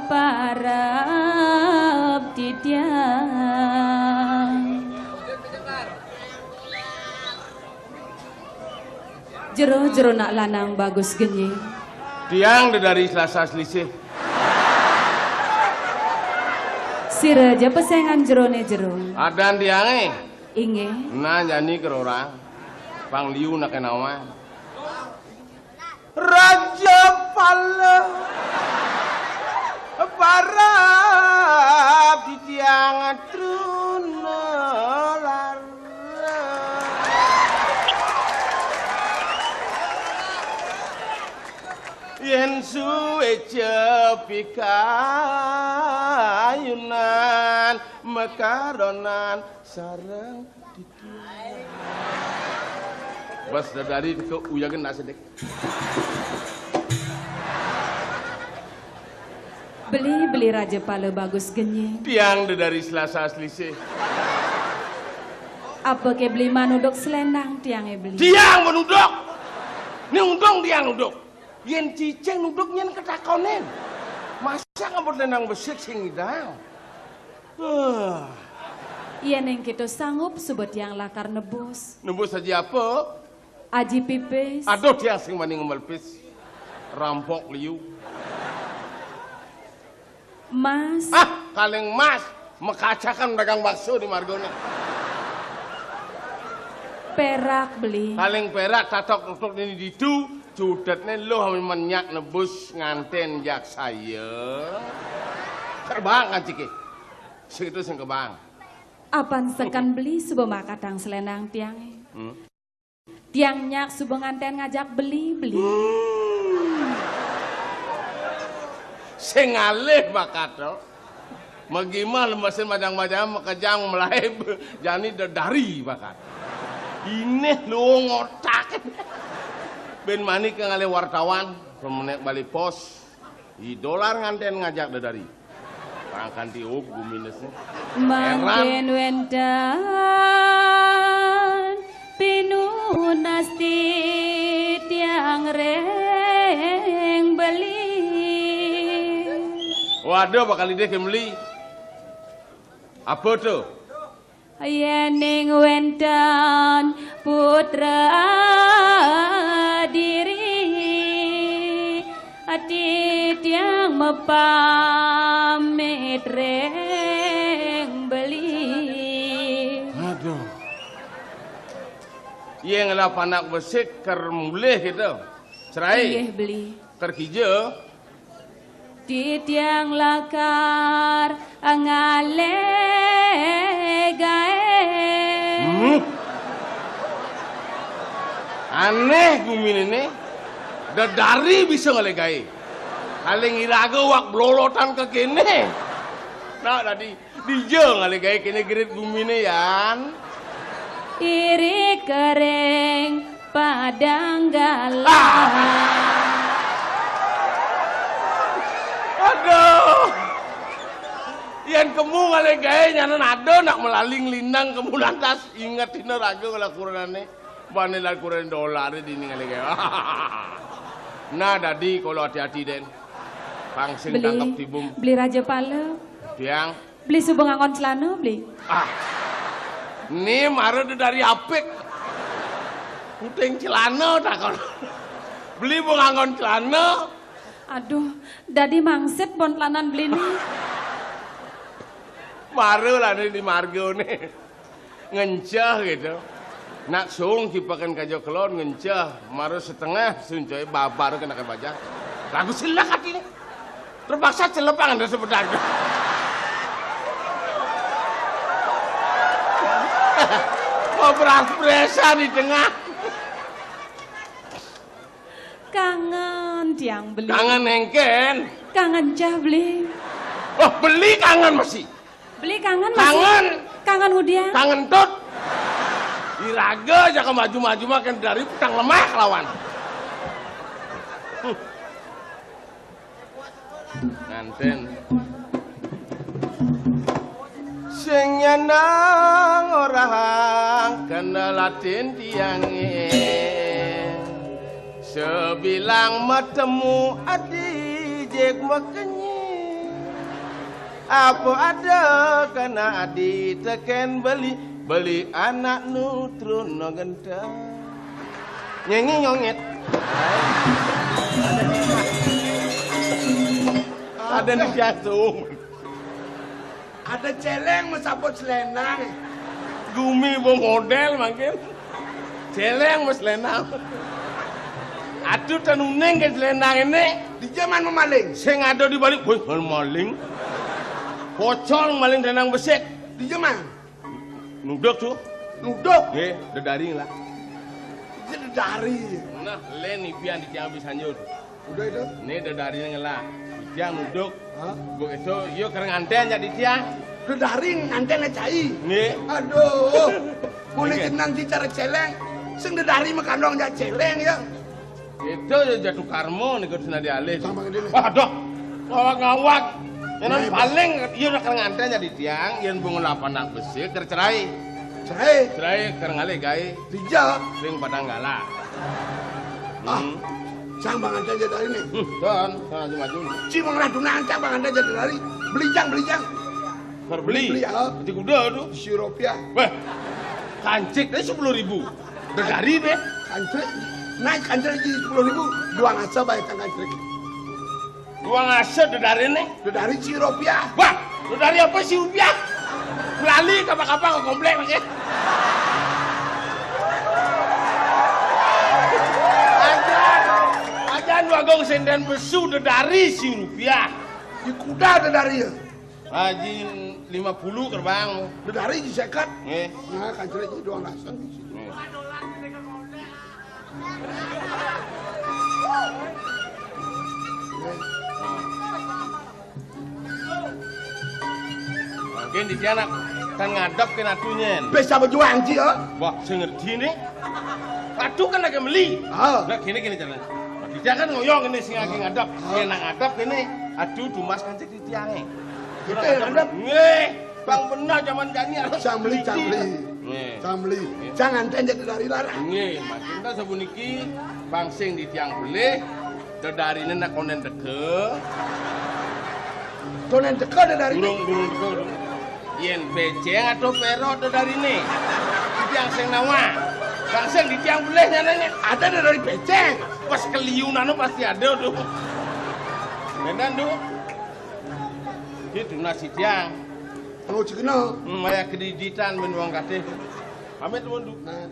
parab titiang. Jero-jero nak lanang bagus genying. Tiang dedari Selasa Selisih. Sira ja pesengan jerone jero. Adan tiange. Inggih. Nah, jani kerorang. Pang liu nak kenawan. Raja Pala parab titiang truna lara. Yen suwe cepi kayunan mekaronan sareng Bas dadari ke uyagen nak sedek. Beli, beli Raja Pala bagus genying. Tiang dedari Selasa Selisih. Apa ke beli manuduk selendang tiange beli? Tiang menuduk. Ni untung tiang nuduk. Yen cicing nuduk nyen ketakonin. Masa ngabut lenang besik sing ngidang. Huh. Yen ing kita sanggup suba tiang lakar nebus. Nebus aja apa? Aji pipis. Aduh, tiang sing wani ngemel pis. Rampok liu. Mas. Ah, kaleng mas. Makacakan dagang bakso di margone. Perak beli. Kaleng perak, tatok-tutuk dini ditu, cudetne luh amen nyak nebus nganten jak saya. Kerbang kancike. Sing itu sing kebang. Apan seken beli suba makatang selendang tiange. Hmm. Tiang nyak suba nganten ngajak beli, beli. Hmm. Sing ngalih bakat to. Magimah lemesin majang-majang, makejang melaib, jani dedari bakat. Ineh luung otak. Ben mani ke ngalih wartawan, pemenek bali pos. I dolar nganten ngajak dedari. Pangkan tiup guminesne. Mangkin wenten pinunasti tiang ring beli. Waduh, bakal idih ke meli. Apa to? Yening wenten putra diri, ati tiang mapamit ring beli. Aduh. Yén ngelah panak besik ker mulih gitu. Cerai. Inggih, beli. Ker kija. Titiang lakar ngalih gaé. Hmm. Aneh guminé né. Dedari bisa ngalih gaé. Paling iraga wak blolotan ke kéné. Nah, tadi dija ngalih gaé kéné gerit guminé, Yan. Irit kering padang galah. Ah. Aduh. Yén kemu ngalih gaé nyanan ada nak malaling lintang kemu lantas inget dina raga ngelakurenané. Bani lakuren dolar dini ngalih gaé. Nah, dadi kala ati-ati dén. Pang sing tangkep tibum. Beli Raja Pala. Tiang. Beli suba nganggon celana, beli. Ah. Né mara dedari apik. Puting celana takon. Beli bu nganggon celana. Aduh, dadi mangsit bon telanan beli né. Mara lah né di marga né. Ngenceh gitu. Nak sung kipakan kaja kelon ngenceh, mara setengah suncoy babar kena ke baja. Lagu silak ati né. Terpaksa celepang ada sebedak. Mau beras-beresan di tengah. Kangen tiang beli. Kangen hengken. Kangen cah beli. Oh, beli kangen masih. Beli kangen masih. Kangen. Kangen hudian. Kangen tut. Iraga aja ke maju-maju makin dari petang lemah lawan. Hmm. Nganten. Sing nyanang orahang kendalatin tiange. Sebilang matemu adi jeg makenye. Apa ada kana adi teken beli, beli anak nu trun no genta. Nyanyi nyongit. Ada di jantung. Ada celeng mesaput selendang. Gumi bo model mangkin. Celeng mes selendang. Aduh, tanuning ke selendang ini. Di zaman memaling. Sing ada di balik, woi, maling. Pocong maling selendang besik. Di zaman. Nuduk tuh. Nuduk. Nggih, dedari ngelak. Iki dedari. Nah, lén ipian di tiang bisa nyur. Udah itu. Né dedari ngelak. Di tiang nuduk. Hah? Bu itu, yuk ker nganten jadi tiang. Dedari nganten cai. Nggih. Aduh. Boleh jenang di cara celeng. Sing dedari mekandong jak celeng ya. Itu ya jatuh karma nih kudu senadi alih. Sama gede nih. Waduh. Ngawak-ngawak. Yang paling iya udah ker nganten jadi tiang, yang bunga lapan anak besi ker cerai. Cerai. Cerai ker ngalih gaé. Dija. Ring padang gala. Ah. Hmm. Sang bangan aja dari nih. Hmm, dan, nah, maju-maju. Ci mau ngeladungan sang bangan aja dari. Beli jang, beli jang. Ker beli. Beli, ya. Di kuda tuh. Sirup ya. Weh. Kancik tadi sepuluh ribu. Dedari deh. Kancrik, naik kancrik di sepuluh ribu, dua ngasa bayar tang kancrik. Dua ngasa dedari né? Dedari si rupiah. Wah, dedari apa si rupiah? Lali kapan-kapan ke komplek lagi. Ajan, ajan wagung senden besu dedari si rupiah. Di kuda dedari ya? Aji lima puluh gerbang. Dedari ji seket. Nggih. Nah, kancrik ji dua ngasa. Nggih. Mungkin di sana kan ngadep ke natunyen. Bisa berjuang ji, ya. Wah, sing ngerti nih. Atu kan lagi meli. Ah. Nah, gini, gini, jalan. Dia kan ngoyong ini sing lagi ngadep. Ah. Dia nak ngadep ini. Atu tumas kan cek di tiangnya. Kita yang ngadep. Nggih. Bang benar zaman jani harus Cang beli, cang beli. Nggih. Cang beli. Nggih. Jangan tenjek dari larang. Nggih, makin ta sabuniki bang sing di tiang belih, dedariné nak konden teka. Konden teka dedariné? Durung, durung teka, durung. Yén bécéng atau pérok dedariné. Di tiang sing nawang. Bang sing di tiang belih nyané. Ada dedari bécéng. Pas keliunan pasti ada tuh. Bendan tuh. Ki tunas sitiang. Perlu cekena. Hmm, maya kreditan ben wong kadé. Pamit nuwun, Du. Nah.